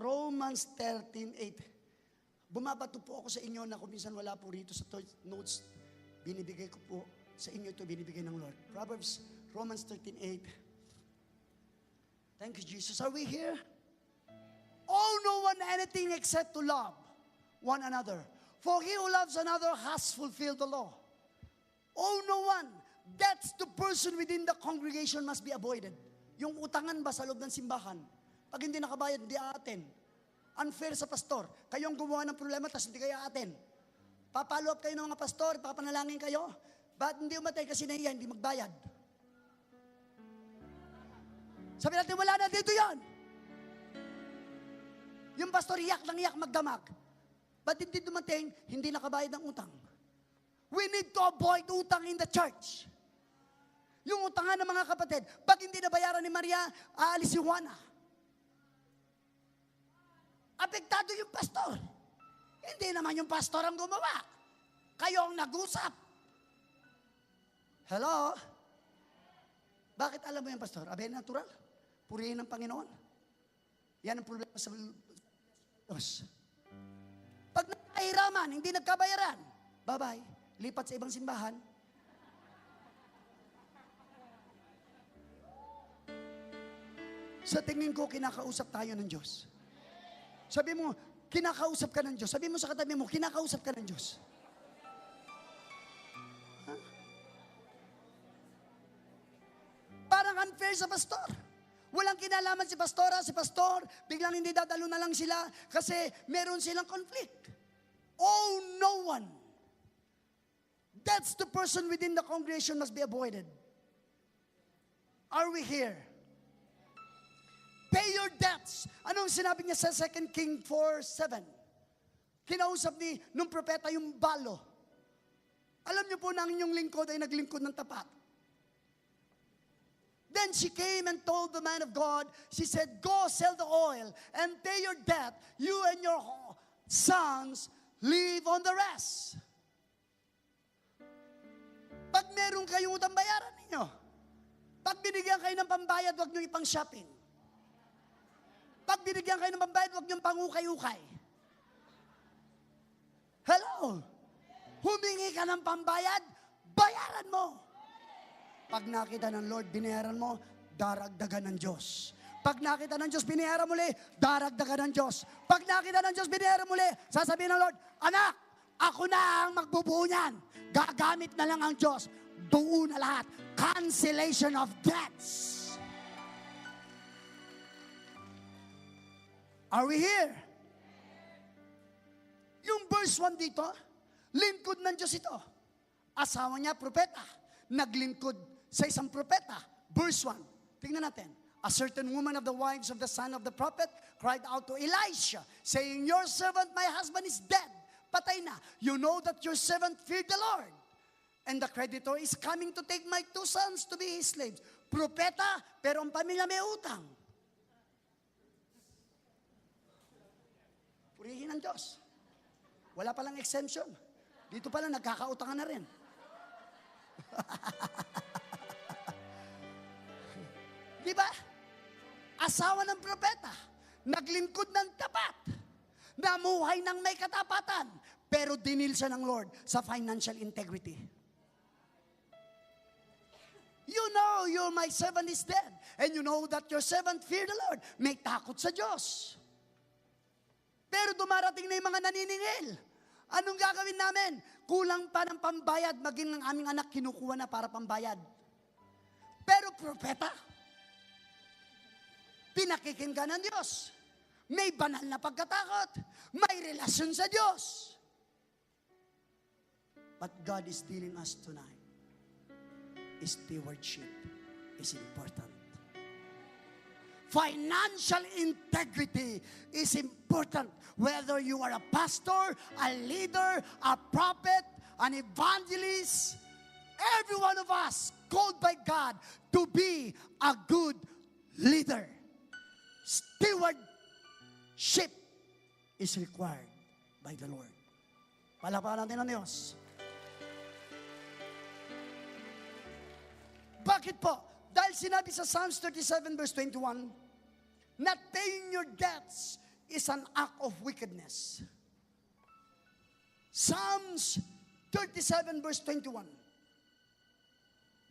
Romans 13:8. Bumabato po ako sa inyo na kung minsan wala po rito sa notes, binibigay ko po sa inyo ito, binibigay ng Lord. Proverbs, Romans 13:8. Thank you, Jesus. Are we here? Owe no one anything except to love one another. For he who loves another has fulfilled the law. Owe no one. That's the person within the congregation must be avoided. Yung utangan ba sa loob ng simbahan? Pag hindi nakabayad, hindi aatin. Unfair sa pastor. Kayong gumawa ng problema, tas hindi kayo aatin. Papalo up kayo ng mga pastor, papanalangin kayo. Ba't hindi umatay? Kasi nahiya, hindi magbayad. Sabi natin, wala na dito yon. Yung pastor, iyak lang iyak, magdamag. Ba't hindi dumating? Hindi nakabayad ng utang. We need to avoid utang in the church. Yung utangan ng mga kapatid, pag hindi nabayaran ni Maria, aalis si Juana. Apektado yung pastor. Hindi naman yung pastor ang gumawa. Kayo ang nag-usap. Hello? Bakit alam mo yung pastor? Abe, natural. Purihin ng Panginoon. Yan ang problema sa Diyos. Pag nagkahiraman, hindi nagkabayaran, bye-bye. Lipat sa ibang simbahan. Sa tingin ko, kinakausap tayo ng Diyos. Sabi mo, kinakausap ka ng Diyos. Sabi mo sa katabi mo, kinakausap ka ng Diyos. Huh? Parang unfair sa pastor. Walang kinalaman si pastora, si pastor, biglang hindi dadalo na lang sila kasi meron silang conflict. Oh, no one. Debts to person within the congregation must be avoided. Are we here? Pay your debts. Anong sinabi niya sa 2 King 4:7? Kinausap ni nung propeta yung balo. "Alam niyo po na ang inyong lingkod ay naglingkod ng tapat." Then she came and told the man of God, she said, "Go sell the oil and pay your debt. You and your sons live on the rest." Pag meron kayong utang, bayaran ninyo. Pag binigyan kayo ng pambayad, huwag niyo ipang shopping. Pag binigyan kayo ng pambayad, huwag niyo pangukay-ukay. Hello? Humingi ka ng pambayad, bayaran mo. Pag nakita ng Lord, binayaran mo, daragdagan ng Diyos. Pag nakita ng Diyos, binayaran muli, daragdagan ng Diyos. Pag nakita ng Diyos, binayaran muli, sasabihin ng Lord, "Anak, ako na ang magbubuo niyan." Gagamit na lang ang Diyos. Buo na lahat. Cancellation of debts. Are we here? Yung verse 1 dito, lingkod ng Diyos ito. Asawa niya, propeta. Naglingkod sa isang propeta. Verse 1. Tingnan natin. A certain woman of the wives of the son of the prophet cried out to Elisha, saying, "Your servant, my husband, is dead." Patay na. "You know that your servant feared the Lord. And the creditor is coming to take my two sons to be his slaves." Propeta, pero ang pamilya may utang. Purihin ang Diyos. Wala palang exemption. Dito pala, nagkakautangan na rin. Di ba? Asawa ng propeta, naglingkod ng tapat, namuhay ng may katapatan, pero dinil siya ng Lord sa financial integrity. "You know, your my servant is dead, and you know that your servant feared the Lord." May takot sa Diyos. Pero dumarating na yung mga naniningil. "Anong gagawin namin? Kulang pa ng pambayad, maging ng aming anak kinukuha na para pambayad." Pero propeta, pinakikinggan ng Diyos. May banal na pagkatakot. May relasyon sa Diyos. But God is telling us tonight, stewardship is important. Financial integrity is important. Whether you are a pastor, a leader, a prophet, an evangelist, every one of us called by God to be a good leader. Stewardship is required by the Lord. Palakpakan natin ang Diyos. Bakit po? Dahil sinabi sa Psalms 37 verse 21, not paying your debts is an act of wickedness. Psalms 37 verse 21,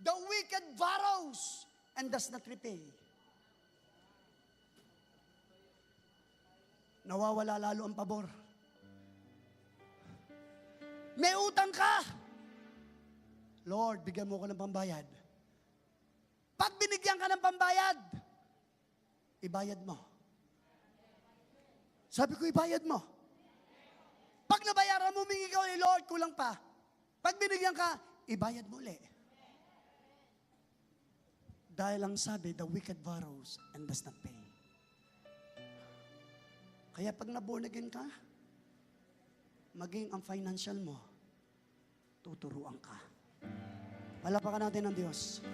the wicked borrows and does not repay. Nawawala lalo ang pabor. May utang ka. "Lord, bigyan mo ko ng pambayad." Pag binigyan ka ng pambayad, ibayad mo. Sabi ko, ibayad mo. Pag nabayaran mo, humingi ka ulit, "Lord, kulang pa." Pag binigyan ka, ibayad mo ulit. Dahil ang sabi, the wicked borrows and does not pay. Kaya pag na-born again ka, maging ang financial mo, tuturuan ka. Palakpakan natin ang Diyos.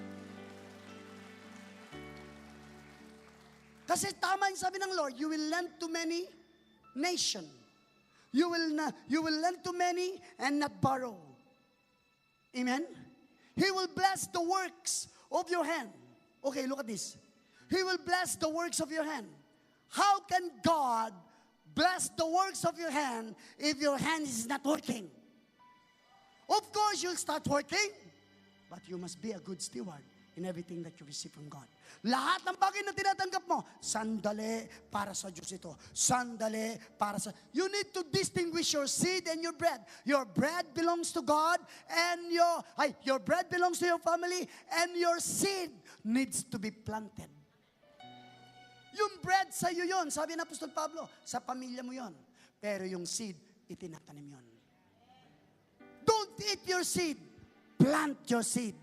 Kasi tama yung sabi ng Lord, you will lend to many nation. You will lend to many and not borrow. Amen? He will bless the works of your hand. Okay, look at this. He will bless the works of your hand. How can God bless the works of your hand if your hand is not working? Of course, you'll start working, but you must be a good steward in everything that you receive from God. Lahat ng bagay na tinatanggap mo, sandali, para sa Diyos ito. Sandali, para sa... You need to distinguish your seed and your bread. Your bread belongs to God and your... Ay, your bread belongs to your family and your seed needs to be planted. Yung bread sa iyo yun, sabi ng Apostol Pablo, sa pamilya mo yun. Pero yung seed, itinatanim yun. Don't eat your seed. plant your seed.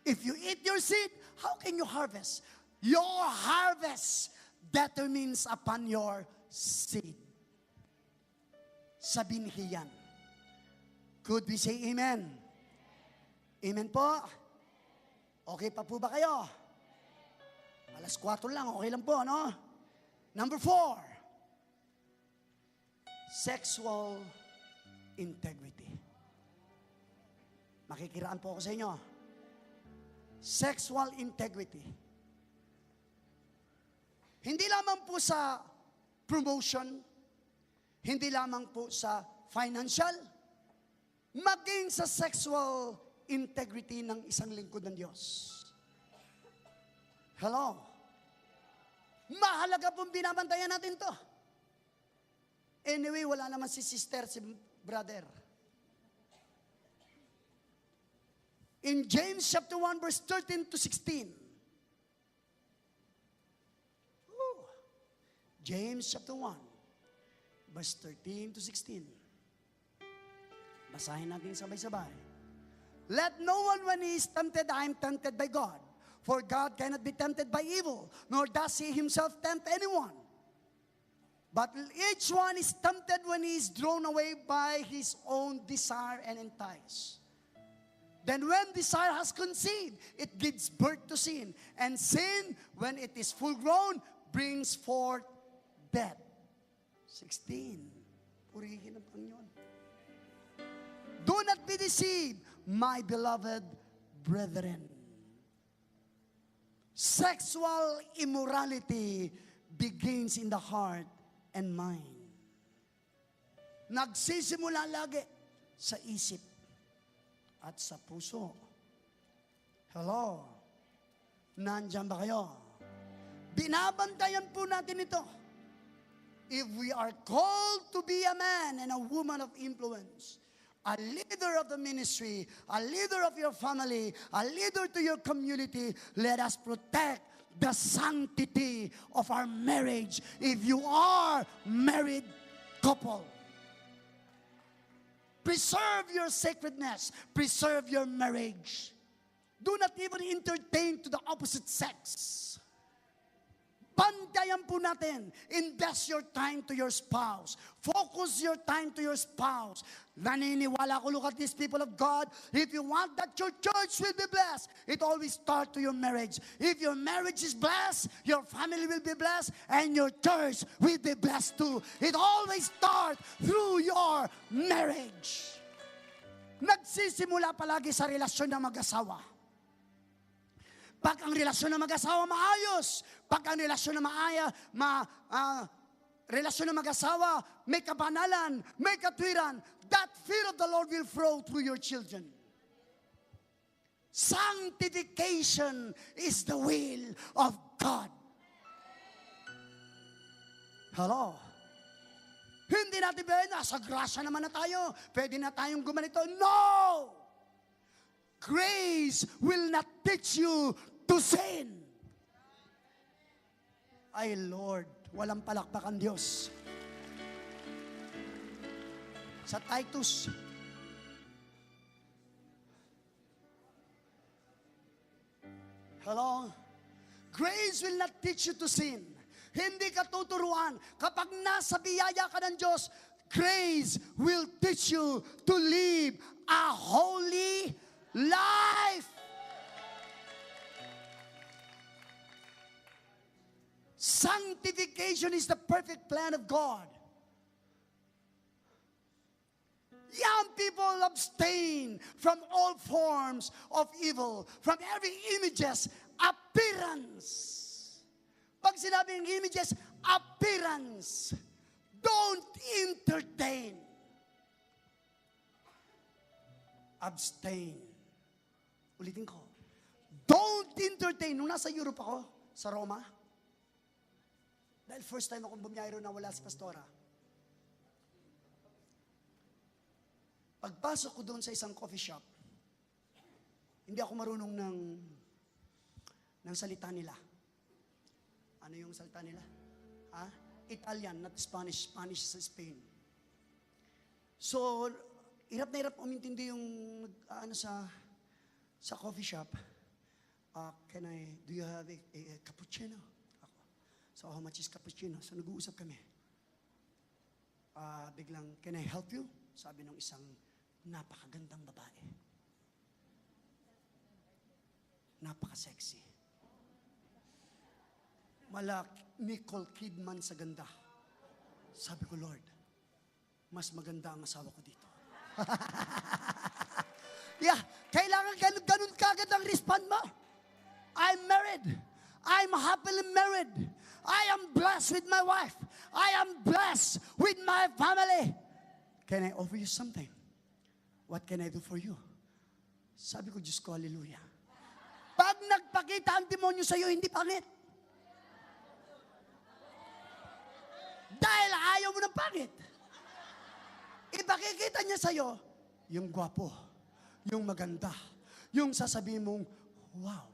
If you eat your seed, how can you harvest? Your harvest determines upon your seed. Sa binhi yan. Could we say amen? Amen po? Okay pa po ba kayo? Alas 4 lang, okay lang po, no? Number 4, sexual integrity. Makikiraan po ako sa inyo. Sexual integrity. Hindi lamang po sa promotion, hindi lamang po sa financial, maging sa sexual integrity ng isang lingkod ng Diyos. Hello? Mahalaga pong binabantayan natin to. Anyway, wala naman si sister, si brother. In James chapter 1, verse 13 to 16. Woo. James chapter 1, verse 13 to 16. Basahin natin sabay-sabay. Let no one, when he is tempted, "I am tempted by God." For God cannot be tempted by evil, nor does he himself tempt anyone. But each one is tempted when he is drawn away by his own desire and enticed. Then when desire has conceived, it gives birth to sin. And sin, when it is full grown, brings forth death. 16. Purihin ang Panginoon. Do not be deceived, my beloved brethren. Sexual immorality begins in the heart and mind. Nagsisimula lagi sa isip at sa puso. Hello? Nandiyan ba kayo? Binabantayan po natin ito. If we are called to be a man and a woman of influence, a leader of the ministry, a leader of your family, a leader to your community, let us protect the sanctity of our marriage if you are married couple. Preserve your sacredness. Preserve your marriage. Do not even entertain to the opposite sex. Bantayan po natin. Invest your time to your spouse. Focus your time to your spouse. Naniniwala ko, look at these, people of God. If you want that your church will be blessed, it always starts to your marriage. If your marriage is blessed, your family will be blessed, and your church will be blessed too. It always starts through your marriage. Nagsisimula palagi sa relasyon ng mag-asawa. Pag ang relasyon ng mag-asawa maayos, pag ang relasyon ng maaya, ma, ah, relasyon ng mag-asawa, may kabanalan, may katwiran, that fear of the Lord will flow through your children. Sanctification is the will of God. Hello? Hindi natin pwede, nasa grasya naman na tayo. Pwede na tayong gumanito. No! Grace will not teach you to sin. Ay Lord, walang palakpakan Diyos. Sa Titus, hello? Grace will not teach you to sin. Hindi ka tuturuan. Kapag nasa biyaya ka ng Diyos, grace will teach you to live a holy life. Sanctification is the perfect plan of God. Young people, abstain from all forms of evil, from every images, appearance. Pag sinabing images, appearance. Don't entertain. Abstain. Ulitin ko. Don't entertain. Nung nasa Europe ako, sa Roma, dahil first time akong bumiyahe na wala si Pastora. Pagpasok ko doon sa isang coffee shop, hindi ako marunong ng salita nila. Ano yung salita nila? Ha? Italian, not Spanish. Spanish sa Spain. So, Hirap na hirap umintindi yung ano sa coffee shop. Do you have a cappuccino? Ako. So how much is cappuccino? So nag-uusap kami. Biglang, "Can I help you?" Sabi ng isang napakagandang babae. Napaka-sexy. Mala Nicole Kidman sa ganda. Sabi ko, "Lord, mas maganda ang asawa ko dito." Yeah, kailangan ganun, ganun kagad ang respond mo. I'm married. I'm happily married. I am blessed with my wife. I am blessed with my family. Can I offer you something? What can I do for you? Sabi ko, "Diyos ko, hallelujah." Pag nagpakita ang demonyo sa'yo, hindi pangit. Dahil ayaw mo ng pangit. Ipakikita niya sa'yo, yung gwapo, yung maganda, yung sasabihin mong, "Wow."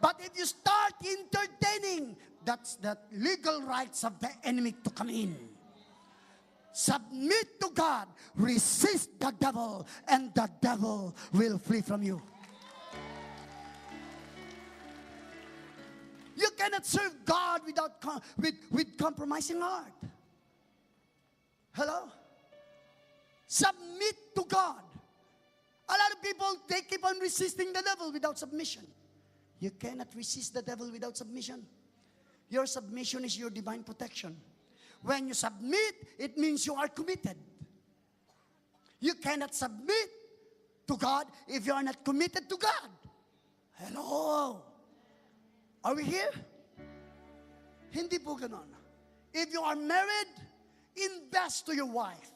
But if you start entertaining, that's the legal rights of the enemy to come in. Submit to God, resist the devil, and the devil will flee from you. You cannot serve God without with compromising heart. Hello? Submit to God. A lot of people, they keep on resisting the devil without submission. You cannot resist the devil without submission. Your submission is your divine protection. When you submit, it means you are committed. You cannot submit to God if you are not committed to God. Hello? Are we here? Hindi po ganon. If you are married, invest to your wife.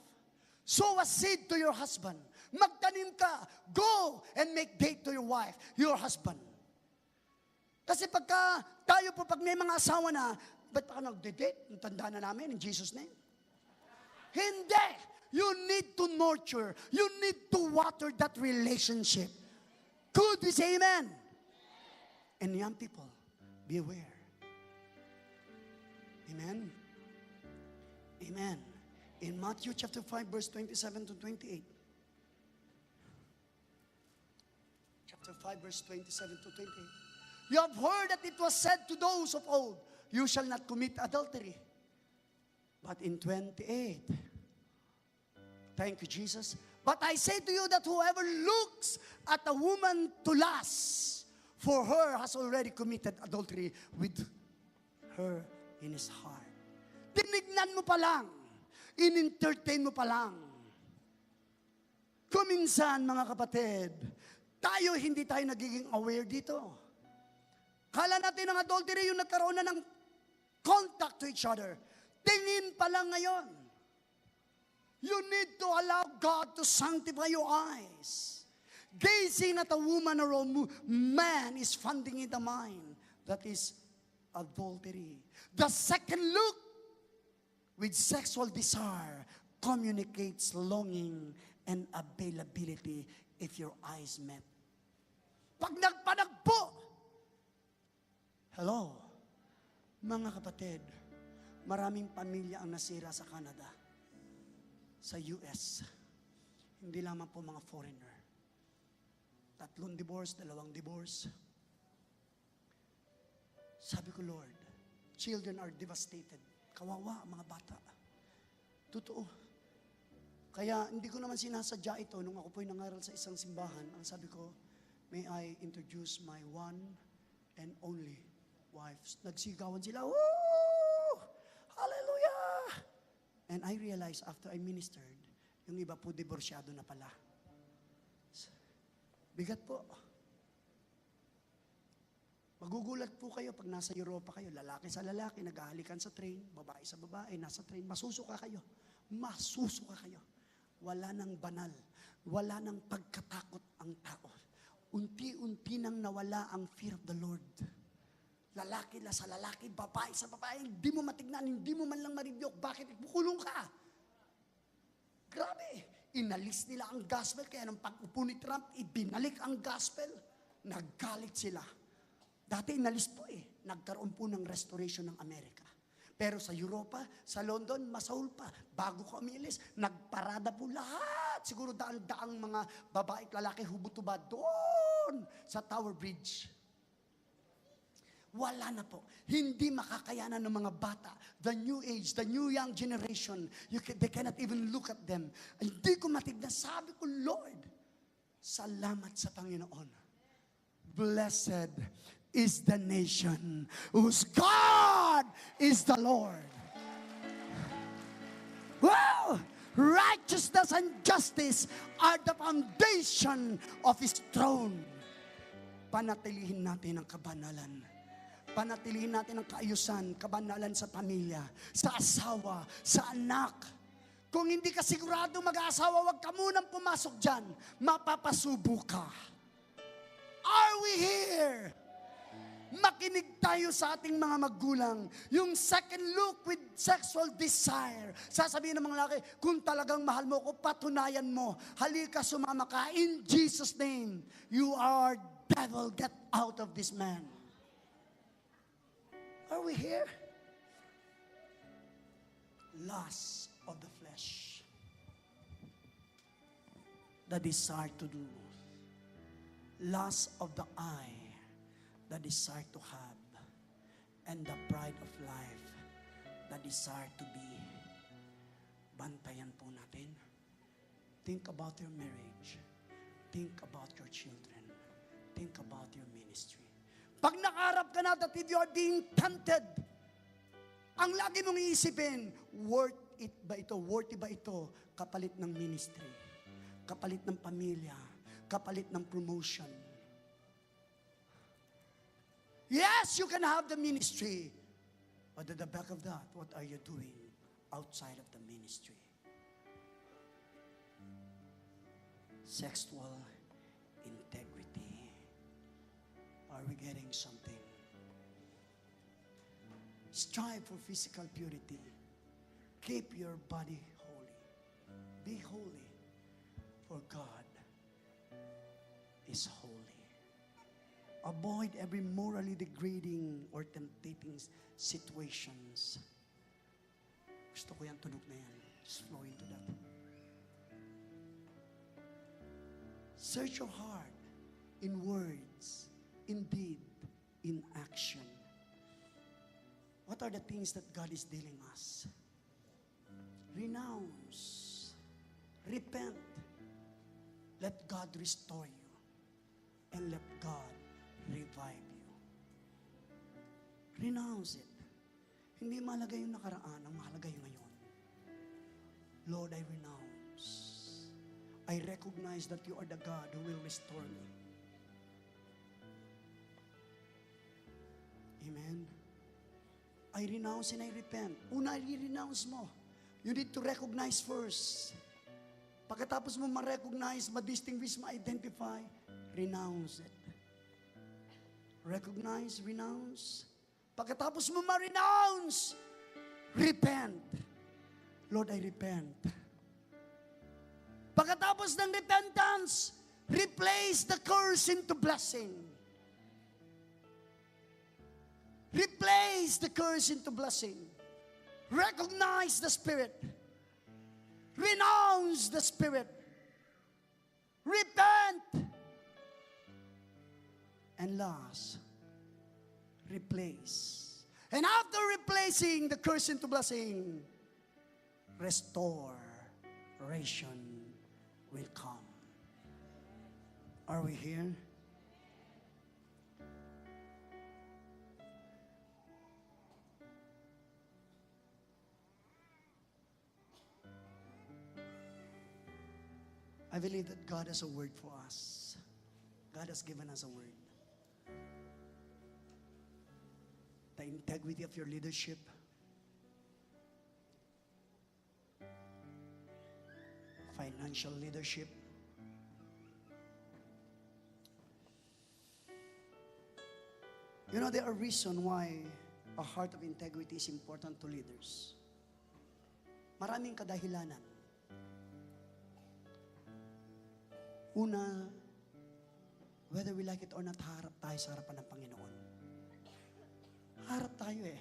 Sow a seed to your husband. Magtanim ka. Go and make date to your wife, your husband. Kasi pagka tayo po, pag may mga asawa na, ba't pa ka nagde-date? Ang tanda na namin, in Jesus' name. Hindi! You need to nurture. You need to water that relationship. Could we say amen? And young people, be aware. Amen? Amen. In Matthew chapter 5, verse 27 to 28. Chapter 5, verse 27 to 28. You have heard that it was said to those of old, "You shall not commit adultery." But in 28, thank you, Jesus. But I say to you that whoever looks at a woman to lust for her has already committed adultery with her in his heart. Tinignan mo pa lang. In-entertain mo pa lang. Kuminsan, mga kapatid, tayo hindi tayo nagiging aware dito. Kala natin ang adultery yung nagkaroon na ng contact to each other. Tingin pa lang ngayon. You need to allow God to sanctify your eyes. Gazing at a woman or a man is finding in the mind. That is adultery. The second look with sexual desire communicates longing and availability if your eyes met. Pag nagpanagpo, hello, mga kapatid, maraming pamilya ang nasira sa Canada, sa US. Hindi lamang po mga foreigner. 3 divorce, 2 divorce. Sabi ko, "Lord, children are devastated." Kawawa ang mga bata. Totoo. Kaya hindi ko naman sinasadya ito. Nung ako po'y nangaral sa isang simbahan, ang sabi ko, "May I introduce my one and only wife?" Nagsigawan sila, "Woo! Hallelujah!" And I realized after I ministered, yung iba po diborsyado na pala. Bigat po. Magugulat po kayo pag nasa Europa kayo, lalaki sa lalaki, naghahalikan sa train, babae sa babae, nasa train, masusuka kayo. Masusuka kayo. Wala nang banal. Wala nang pagkatakot ang tao. Unti-unti nang nawala ang fear of the Lord. Lalaki la sa lalaki, babae sa babae, hindi mo matignan, hindi mo man lang ma-rebuke. Bakit? Pukulong ka. Grabe. Inalis nila ang gospel, kaya nung pag-upo ni Trump, ibinalik ang gospel. Naggalit sila. Dati inalis po eh. Nagkaroon po ng restoration ng Amerika. Pero sa Europa, sa London, masaul pa. Bago ko umilis, nagparada po lahat. Lahat, siguro daan-daang mga babae at lalaki hubot-hubad doon sa Tower Bridge. Wala na po. Hindi makakayanan ng mga bata. The new age, the new young generation, they cannot even look at them. Hindi ko matignan. Sabi ko, "Lord, salamat sa Panginoon." Blessed is the nation whose God is the Lord. Well, righteousness and justice are the foundation of His throne. Panatilihin natin ang kabanalan. Panatilihin natin ang kaayusan, kabanalan sa pamilya, sa asawa, sa anak. Kung hindi ka sigurado mag-aasawa, wag ka munang pumasok dyan. Mapapasubo ka. Are we here? Makinig tayo sa ating mga magulang. Yung second look with sexual desire. Sasabihin ng mga lalaki, "Kung talagang mahal mo ko, patunayan mo. Halika, sumama ka. In Jesus' name, you are devil. Get out of this man." Are we here? Lust of the flesh. The desire to do. Lust of the eye, the desire to have, and the pride of life, the desire to be. Bantayan po natin. Think about your marriage. Think about your children. Think about your ministry. Pag nakaharap ka na that if you are being tempted, ang lagi mong iisipin, worth it ba ito? Worthy ba ito? Kapalit ng ministry. Kapalit ng pamilya. Kapalit ng promotion. Yes, you can have the ministry. But at the back of that, what are you doing outside of the ministry? Sexual integrity. Are we getting something? Strive for physical purity. Keep your body holy. Be holy, for God is holy. Avoid every morally degrading or tempting situations. Gusto ko yan, tunog na yan. Just flow into that. Search your heart in words, in deed, in action. What are the things that God is dealing us? Renounce. Repent. Let God restore you. And let God revive you. Renounce it. Hindi mahalaga yung nakaraan, ang mahalaga yung ngayon. Lord, I renounce. I recognize that you are the God who will restore me. Amen. I renounce and I repent. Una, i-renounce mo. You need to recognize first. Pagkatapos mo ma-recognize, ma-distinguish, ma-identify, renounce it. Recognize, renounce. Pagkatapos mo ma-renounce, repent. Lord, I repent. Pagkatapos ng repentance, replace the curse into blessing. Replace the curse into blessing. Recognize the Spirit. Renounce the Spirit. Repent. And last, replace. And after replacing the curse into blessing, restoration will come. Are we here? I believe that God has a word for us. God has given us a word. The integrity of your leadership, financial leadership, there are reasons why a heart of integrity is important to leaders. Maraming kadahilanan. Una, whether we like it or not, harap tayo sa harapan ng Panginoon. Harap tayo eh.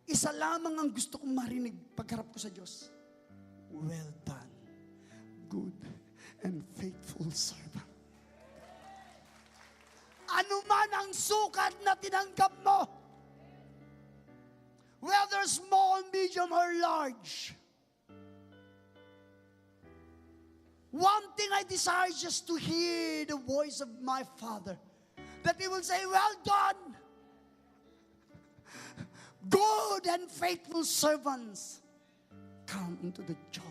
Isa lamang ang gusto kong marinig pagharap ko sa Diyos. "Well done. Good and faithful servant." Ano man ang sukat na tinanggap mo, whether small, medium, or large, one thing I desire is just to hear the voice of my Father, that He will say, "Well done, good and faithful servants. Come into the joy.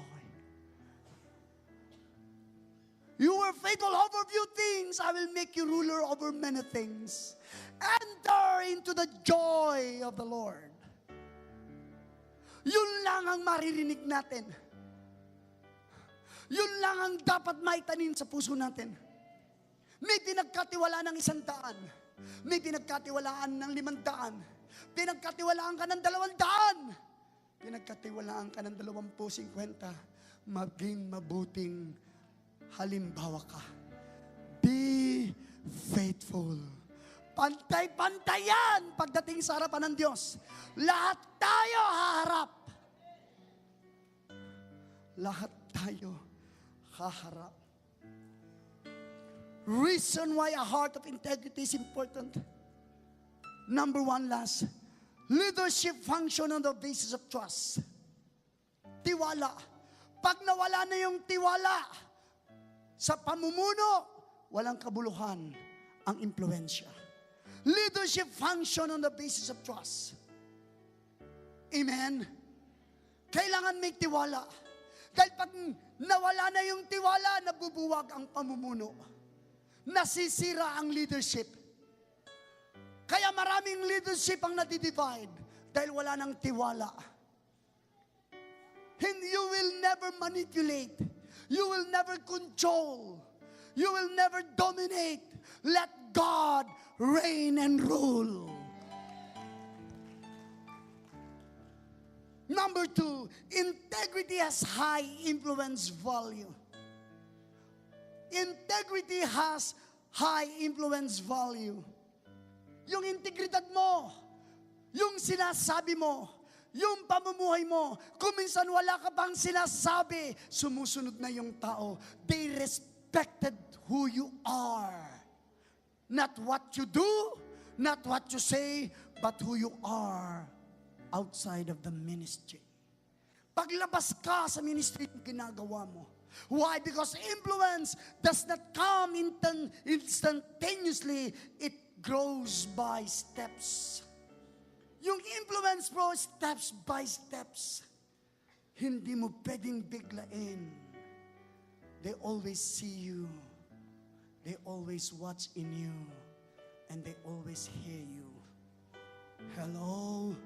You were faithful over few things, I will make you ruler over many things. Enter into the joy of the Lord." Yun lang ang maririnig natin. Yun lang ang dapat maitanim sa puso natin. May pinagkatiwalaan ng 100. May pinagkatiwalaan ng 500. Pinagkatiwalaan ka ng 200. Pinagkatiwalaan ka ng 20, 50. Maging mabuting halimbawa ka. Be faithful. Pantay-pantay yan pagdating sa harapan ng Diyos. Lahat tayo haharap. Lahat tayo haharap. Reason why a heart of integrity is important. Number one, last. Leadership function on the basis of trust. Tiwala. Pag nawala na yung tiwala sa pamumuno, walang kabuluhan ang impluensya. Leadership function on the basis of trust. Amen? Kailangan may tiwala. Dahil pag nawala na yung tiwala, nabubuwag ang pamumuno. Nasisira ang leadership. Kaya maraming leadership ang nadidivide dahil wala nang tiwala. And you will never manipulate. You will never control. You will never dominate. Let God reign and rule. Number two, integrity has high influence value. Integrity has high influence value. Yung integridad mo, yung sinasabi mo, yung pamumuhay mo, kung minsan wala ka pang sinasabi, sumusunod na yung tao. They respected who you are. Not what you do, not what you say, but who you are outside of the ministry. Paglabas ka sa ministry, yung ginagawa mo. Why? Because influence does not come instantaneously. It grows by steps. Yung influence bro, steps by steps. Hindi mo pwedeng biglain. They always see you. They always watch in you. And they always hear you. Hello?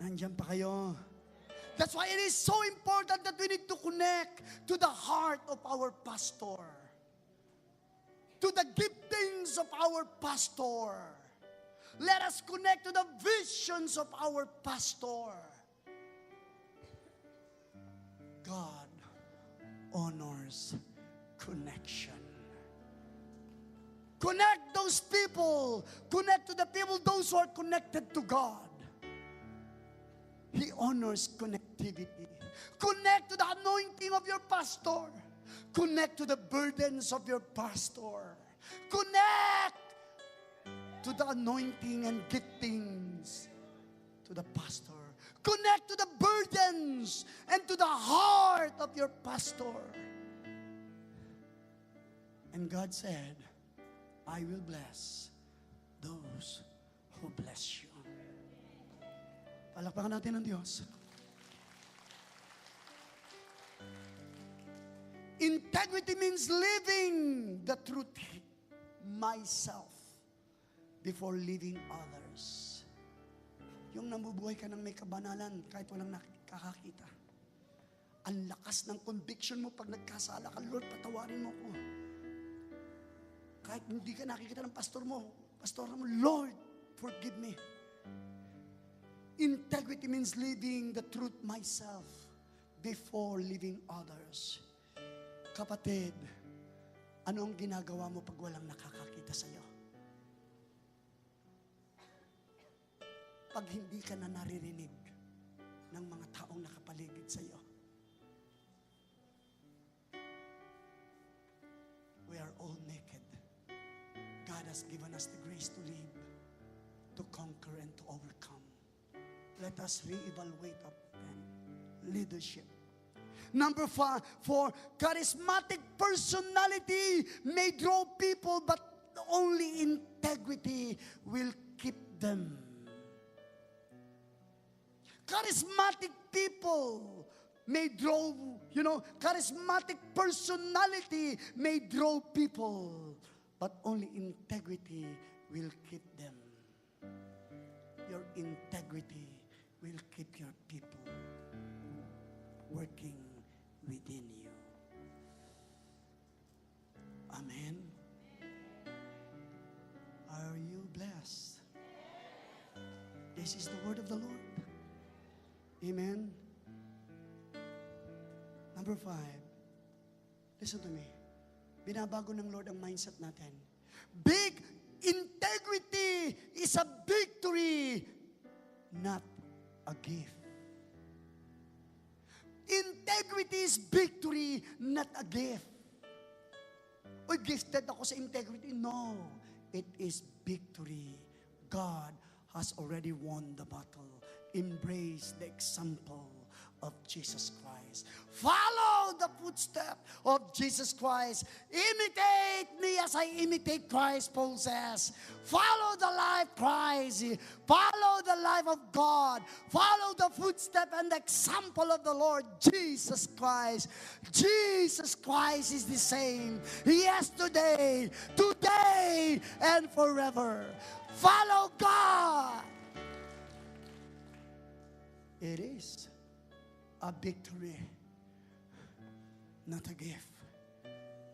Nandiyan pa kayo? That's why it is so important that we need to connect to the heart of our pastor. To the giftings of our pastor. Let us connect to the visions of our pastor. God honors connection. Connect those people. Connect to the people, those who are connected to God. He honors connectivity. Connect to the anointing of your pastor. Connect to the burdens of your pastor. Connect to the anointing and giftings to the pastor. Connect to the burdens and to the heart of your pastor. And God said, "I will bless those who bless you." Palakpakan natin ang Diyos. Integrity means living the truth myself before living others. Yung namubuhay ka ng may kabanalan kahit walang nakakakita. Ang lakas ng conviction mo pag nagkasala ka, "Lord, patawarin mo ko." Kahit hindi ka nakikita ng pastor mo, pastor mo, "Lord, forgive me." Integrity means living the truth myself before living others. Kapatid, ano ang ginagawa mo pag walang nakakakita sa'yo? Pag hindi ka na naririnig ng mga taong nakapaligid sa'yo. has given us the grace to live, to conquer, and to overcome. Let us reevaluate our leadership. Number five, four, charismatic personality may draw people, but only integrity will keep them. Charismatic people may draw, charismatic personality may draw people, but only integrity will keep them. Your integrity will keep your people working within you. Amen. Are you blessed? This is the word of the Lord. Amen. Number five, listen to me. Binabago ng Lord ang mindset natin. Big integrity is a victory, not a gift. Integrity is victory, not a gift. Uy, gifted ako sa integrity. No, it is victory. God has already won the battle. Embrace the example of Jesus Christ. Follow the footstep of Jesus Christ. "Imitate me as I imitate Christ," Paul says. Follow the life Christ. Follow the life of God. Follow the footstep and the example of the Lord Jesus Christ. Jesus Christ is the same yesterday, today, and forever. Follow God. It is a victory, not a gift.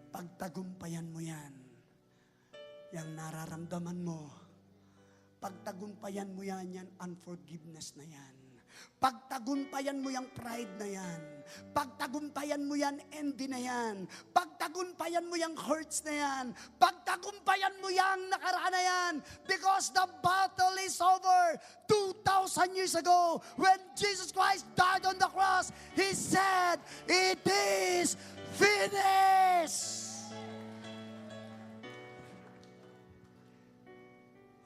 Pagtagumpayan mo yan, yung nararamdaman mo, pagtagumpayan mo yan, yan unforgiveness na yan. Pagtagumpayan mo yung pride na yan. Pagtagumpayan mo yan, envy na yan. Pagtagumpayan mo yung hurts na yan. Pagtagumpayan mo yung nakaraan na yan. Because the battle is over. 2,000 years ago, when Jesus Christ died on the cross, He said, "It is finished."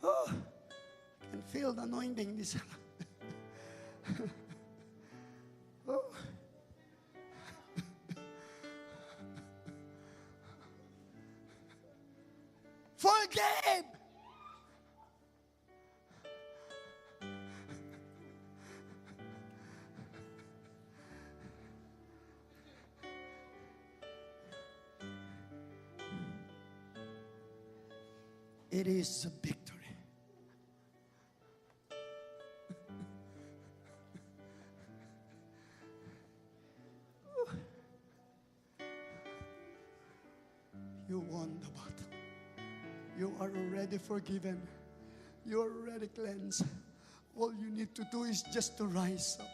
Oh, I can feel the anointing this. Oh. Forgive. It is a victory. You won the battle. You are already forgiven. You are already cleansed. All you need to do is just to rise up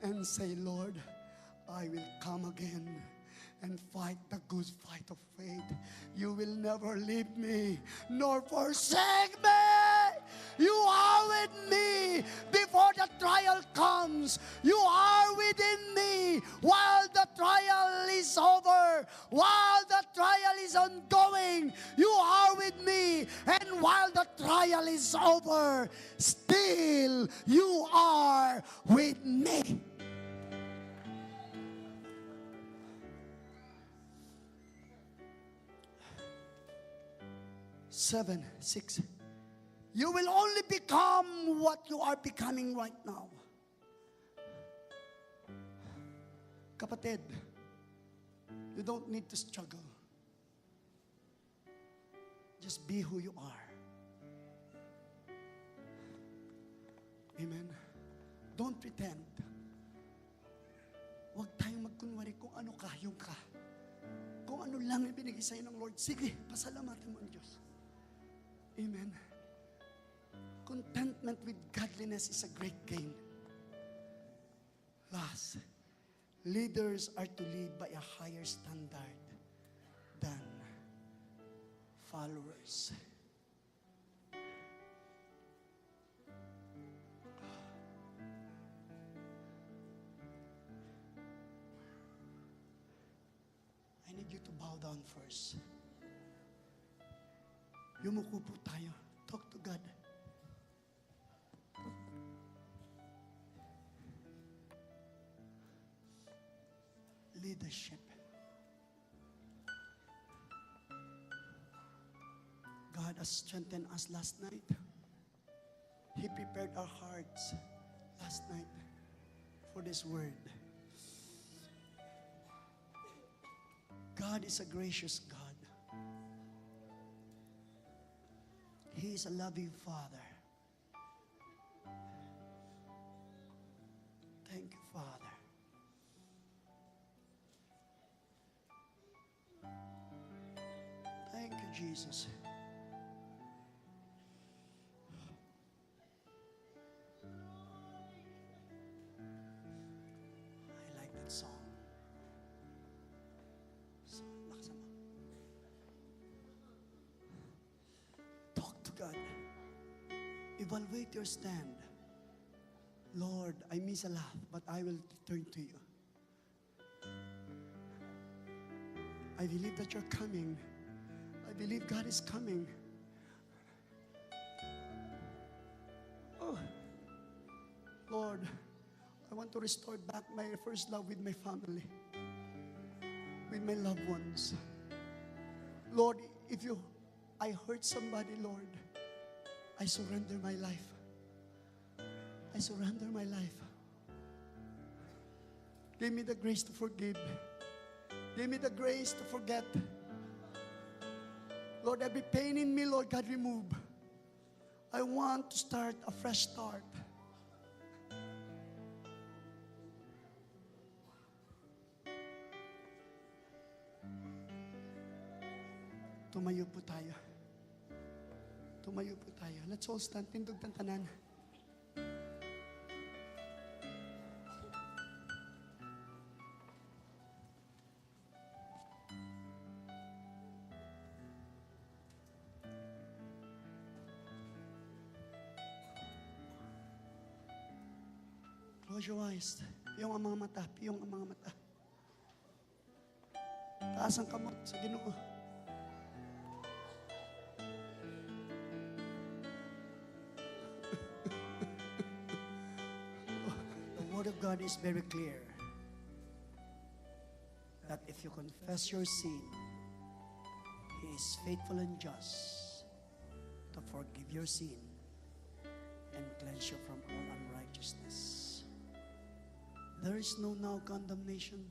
and say, "Lord, I will come again and fight the good fight of faith. You will never leave me nor forsake me. You are with me before the trial comes. You are within me while the trial is over. While the trial is ongoing, you are with me. And while the trial is over, still you are with me." Seven, six. You will only become what you are becoming right now. Kapatid, you don't need to struggle. Just be who you are. Amen. Don't pretend. Huwag tayong magkunwari kung ano ka, yung ka. Kung ano lang ibinigay sa'yo ng Lord, sige, pasalamatan mo ang Diyos. Amen. Contentment with godliness is a great gain. Last, leaders are to live by a higher standard than followers. I need you to bow down first. Yumuko po tayo. Talk to God. Leadership. God has strengthened us last night. He prepared our hearts last night for this word. God is a gracious God. He is a loving Father. Thank you, Father. Thank you, Jesus. I like that song. So, lakasan mo. Talk to God. Evaluate your stand. Lord, I miss a lot, but I will turn to you. I believe that you're coming. I believe God is coming. Oh, Lord, I want to restore back my first love with my family, with my loved ones. Lord, if I hurt somebody, Lord, I surrender my life. I surrender my life. Give me the grace to forgive. Give me the grace to forget. Lord, every pain in me, Lord God, remove. I want to start a fresh start. Tumayo po tayo. Tumayo po tayo. Let's all stand. Tindog tang tanan. Close your eyes. Piyong ang mga mata. Piyong ang mga mata. Taas ang kamot sa Ginoo. The Word of God is very clear that if you confess your sin, He is faithful and just to forgive your sin and cleanse you from all unrighteousness. There is no now condemnation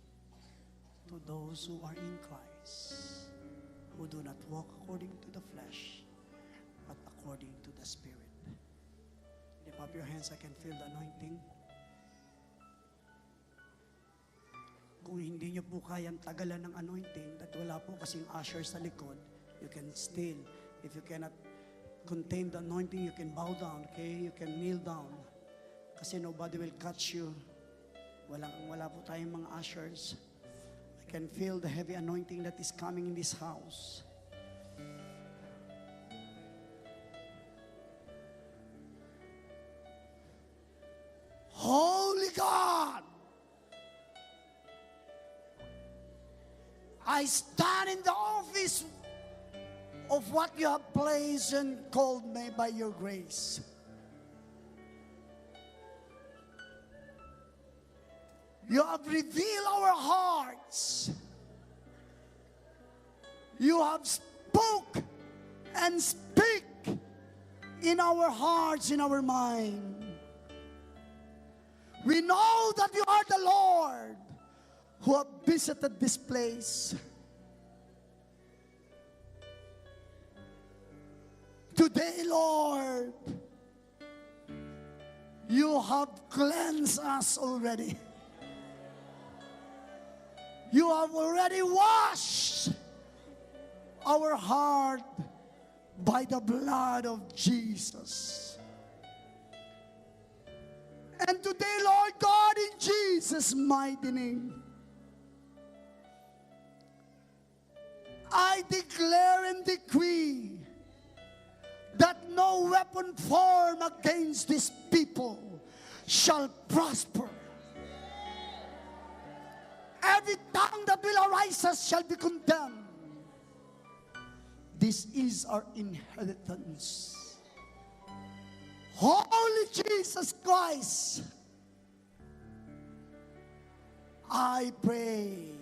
to those who are in Christ, who do not walk according to the flesh, but according to the Spirit. Lift up your hands, I can feel the anointing. Kung hindi nyo po kayang tagalan ng anointing, that wala po kasing usher sa likod, you can still, if you cannot contain the anointing, you can bow down, okay? You can kneel down. Kasi nobody will catch you. Wala po tayong mga ushers. I can feel the heavy anointing that is coming in this house. Holy God, I stand in the office of what you have placed and called me by your grace. You have revealed our hearts. You have spoke and speak in our hearts, in our mind. We know that you are the Lord who have visited this place. Today, Lord, you have cleansed us already. You have already washed our heart by the blood of Jesus. And today, Lord God, in Jesus' mighty name, I declare and decree that no weapon formed against this people shall prosper. Every tongue that will arise shall be condemned. This is our inheritance. Holy Jesus Christ, I pray.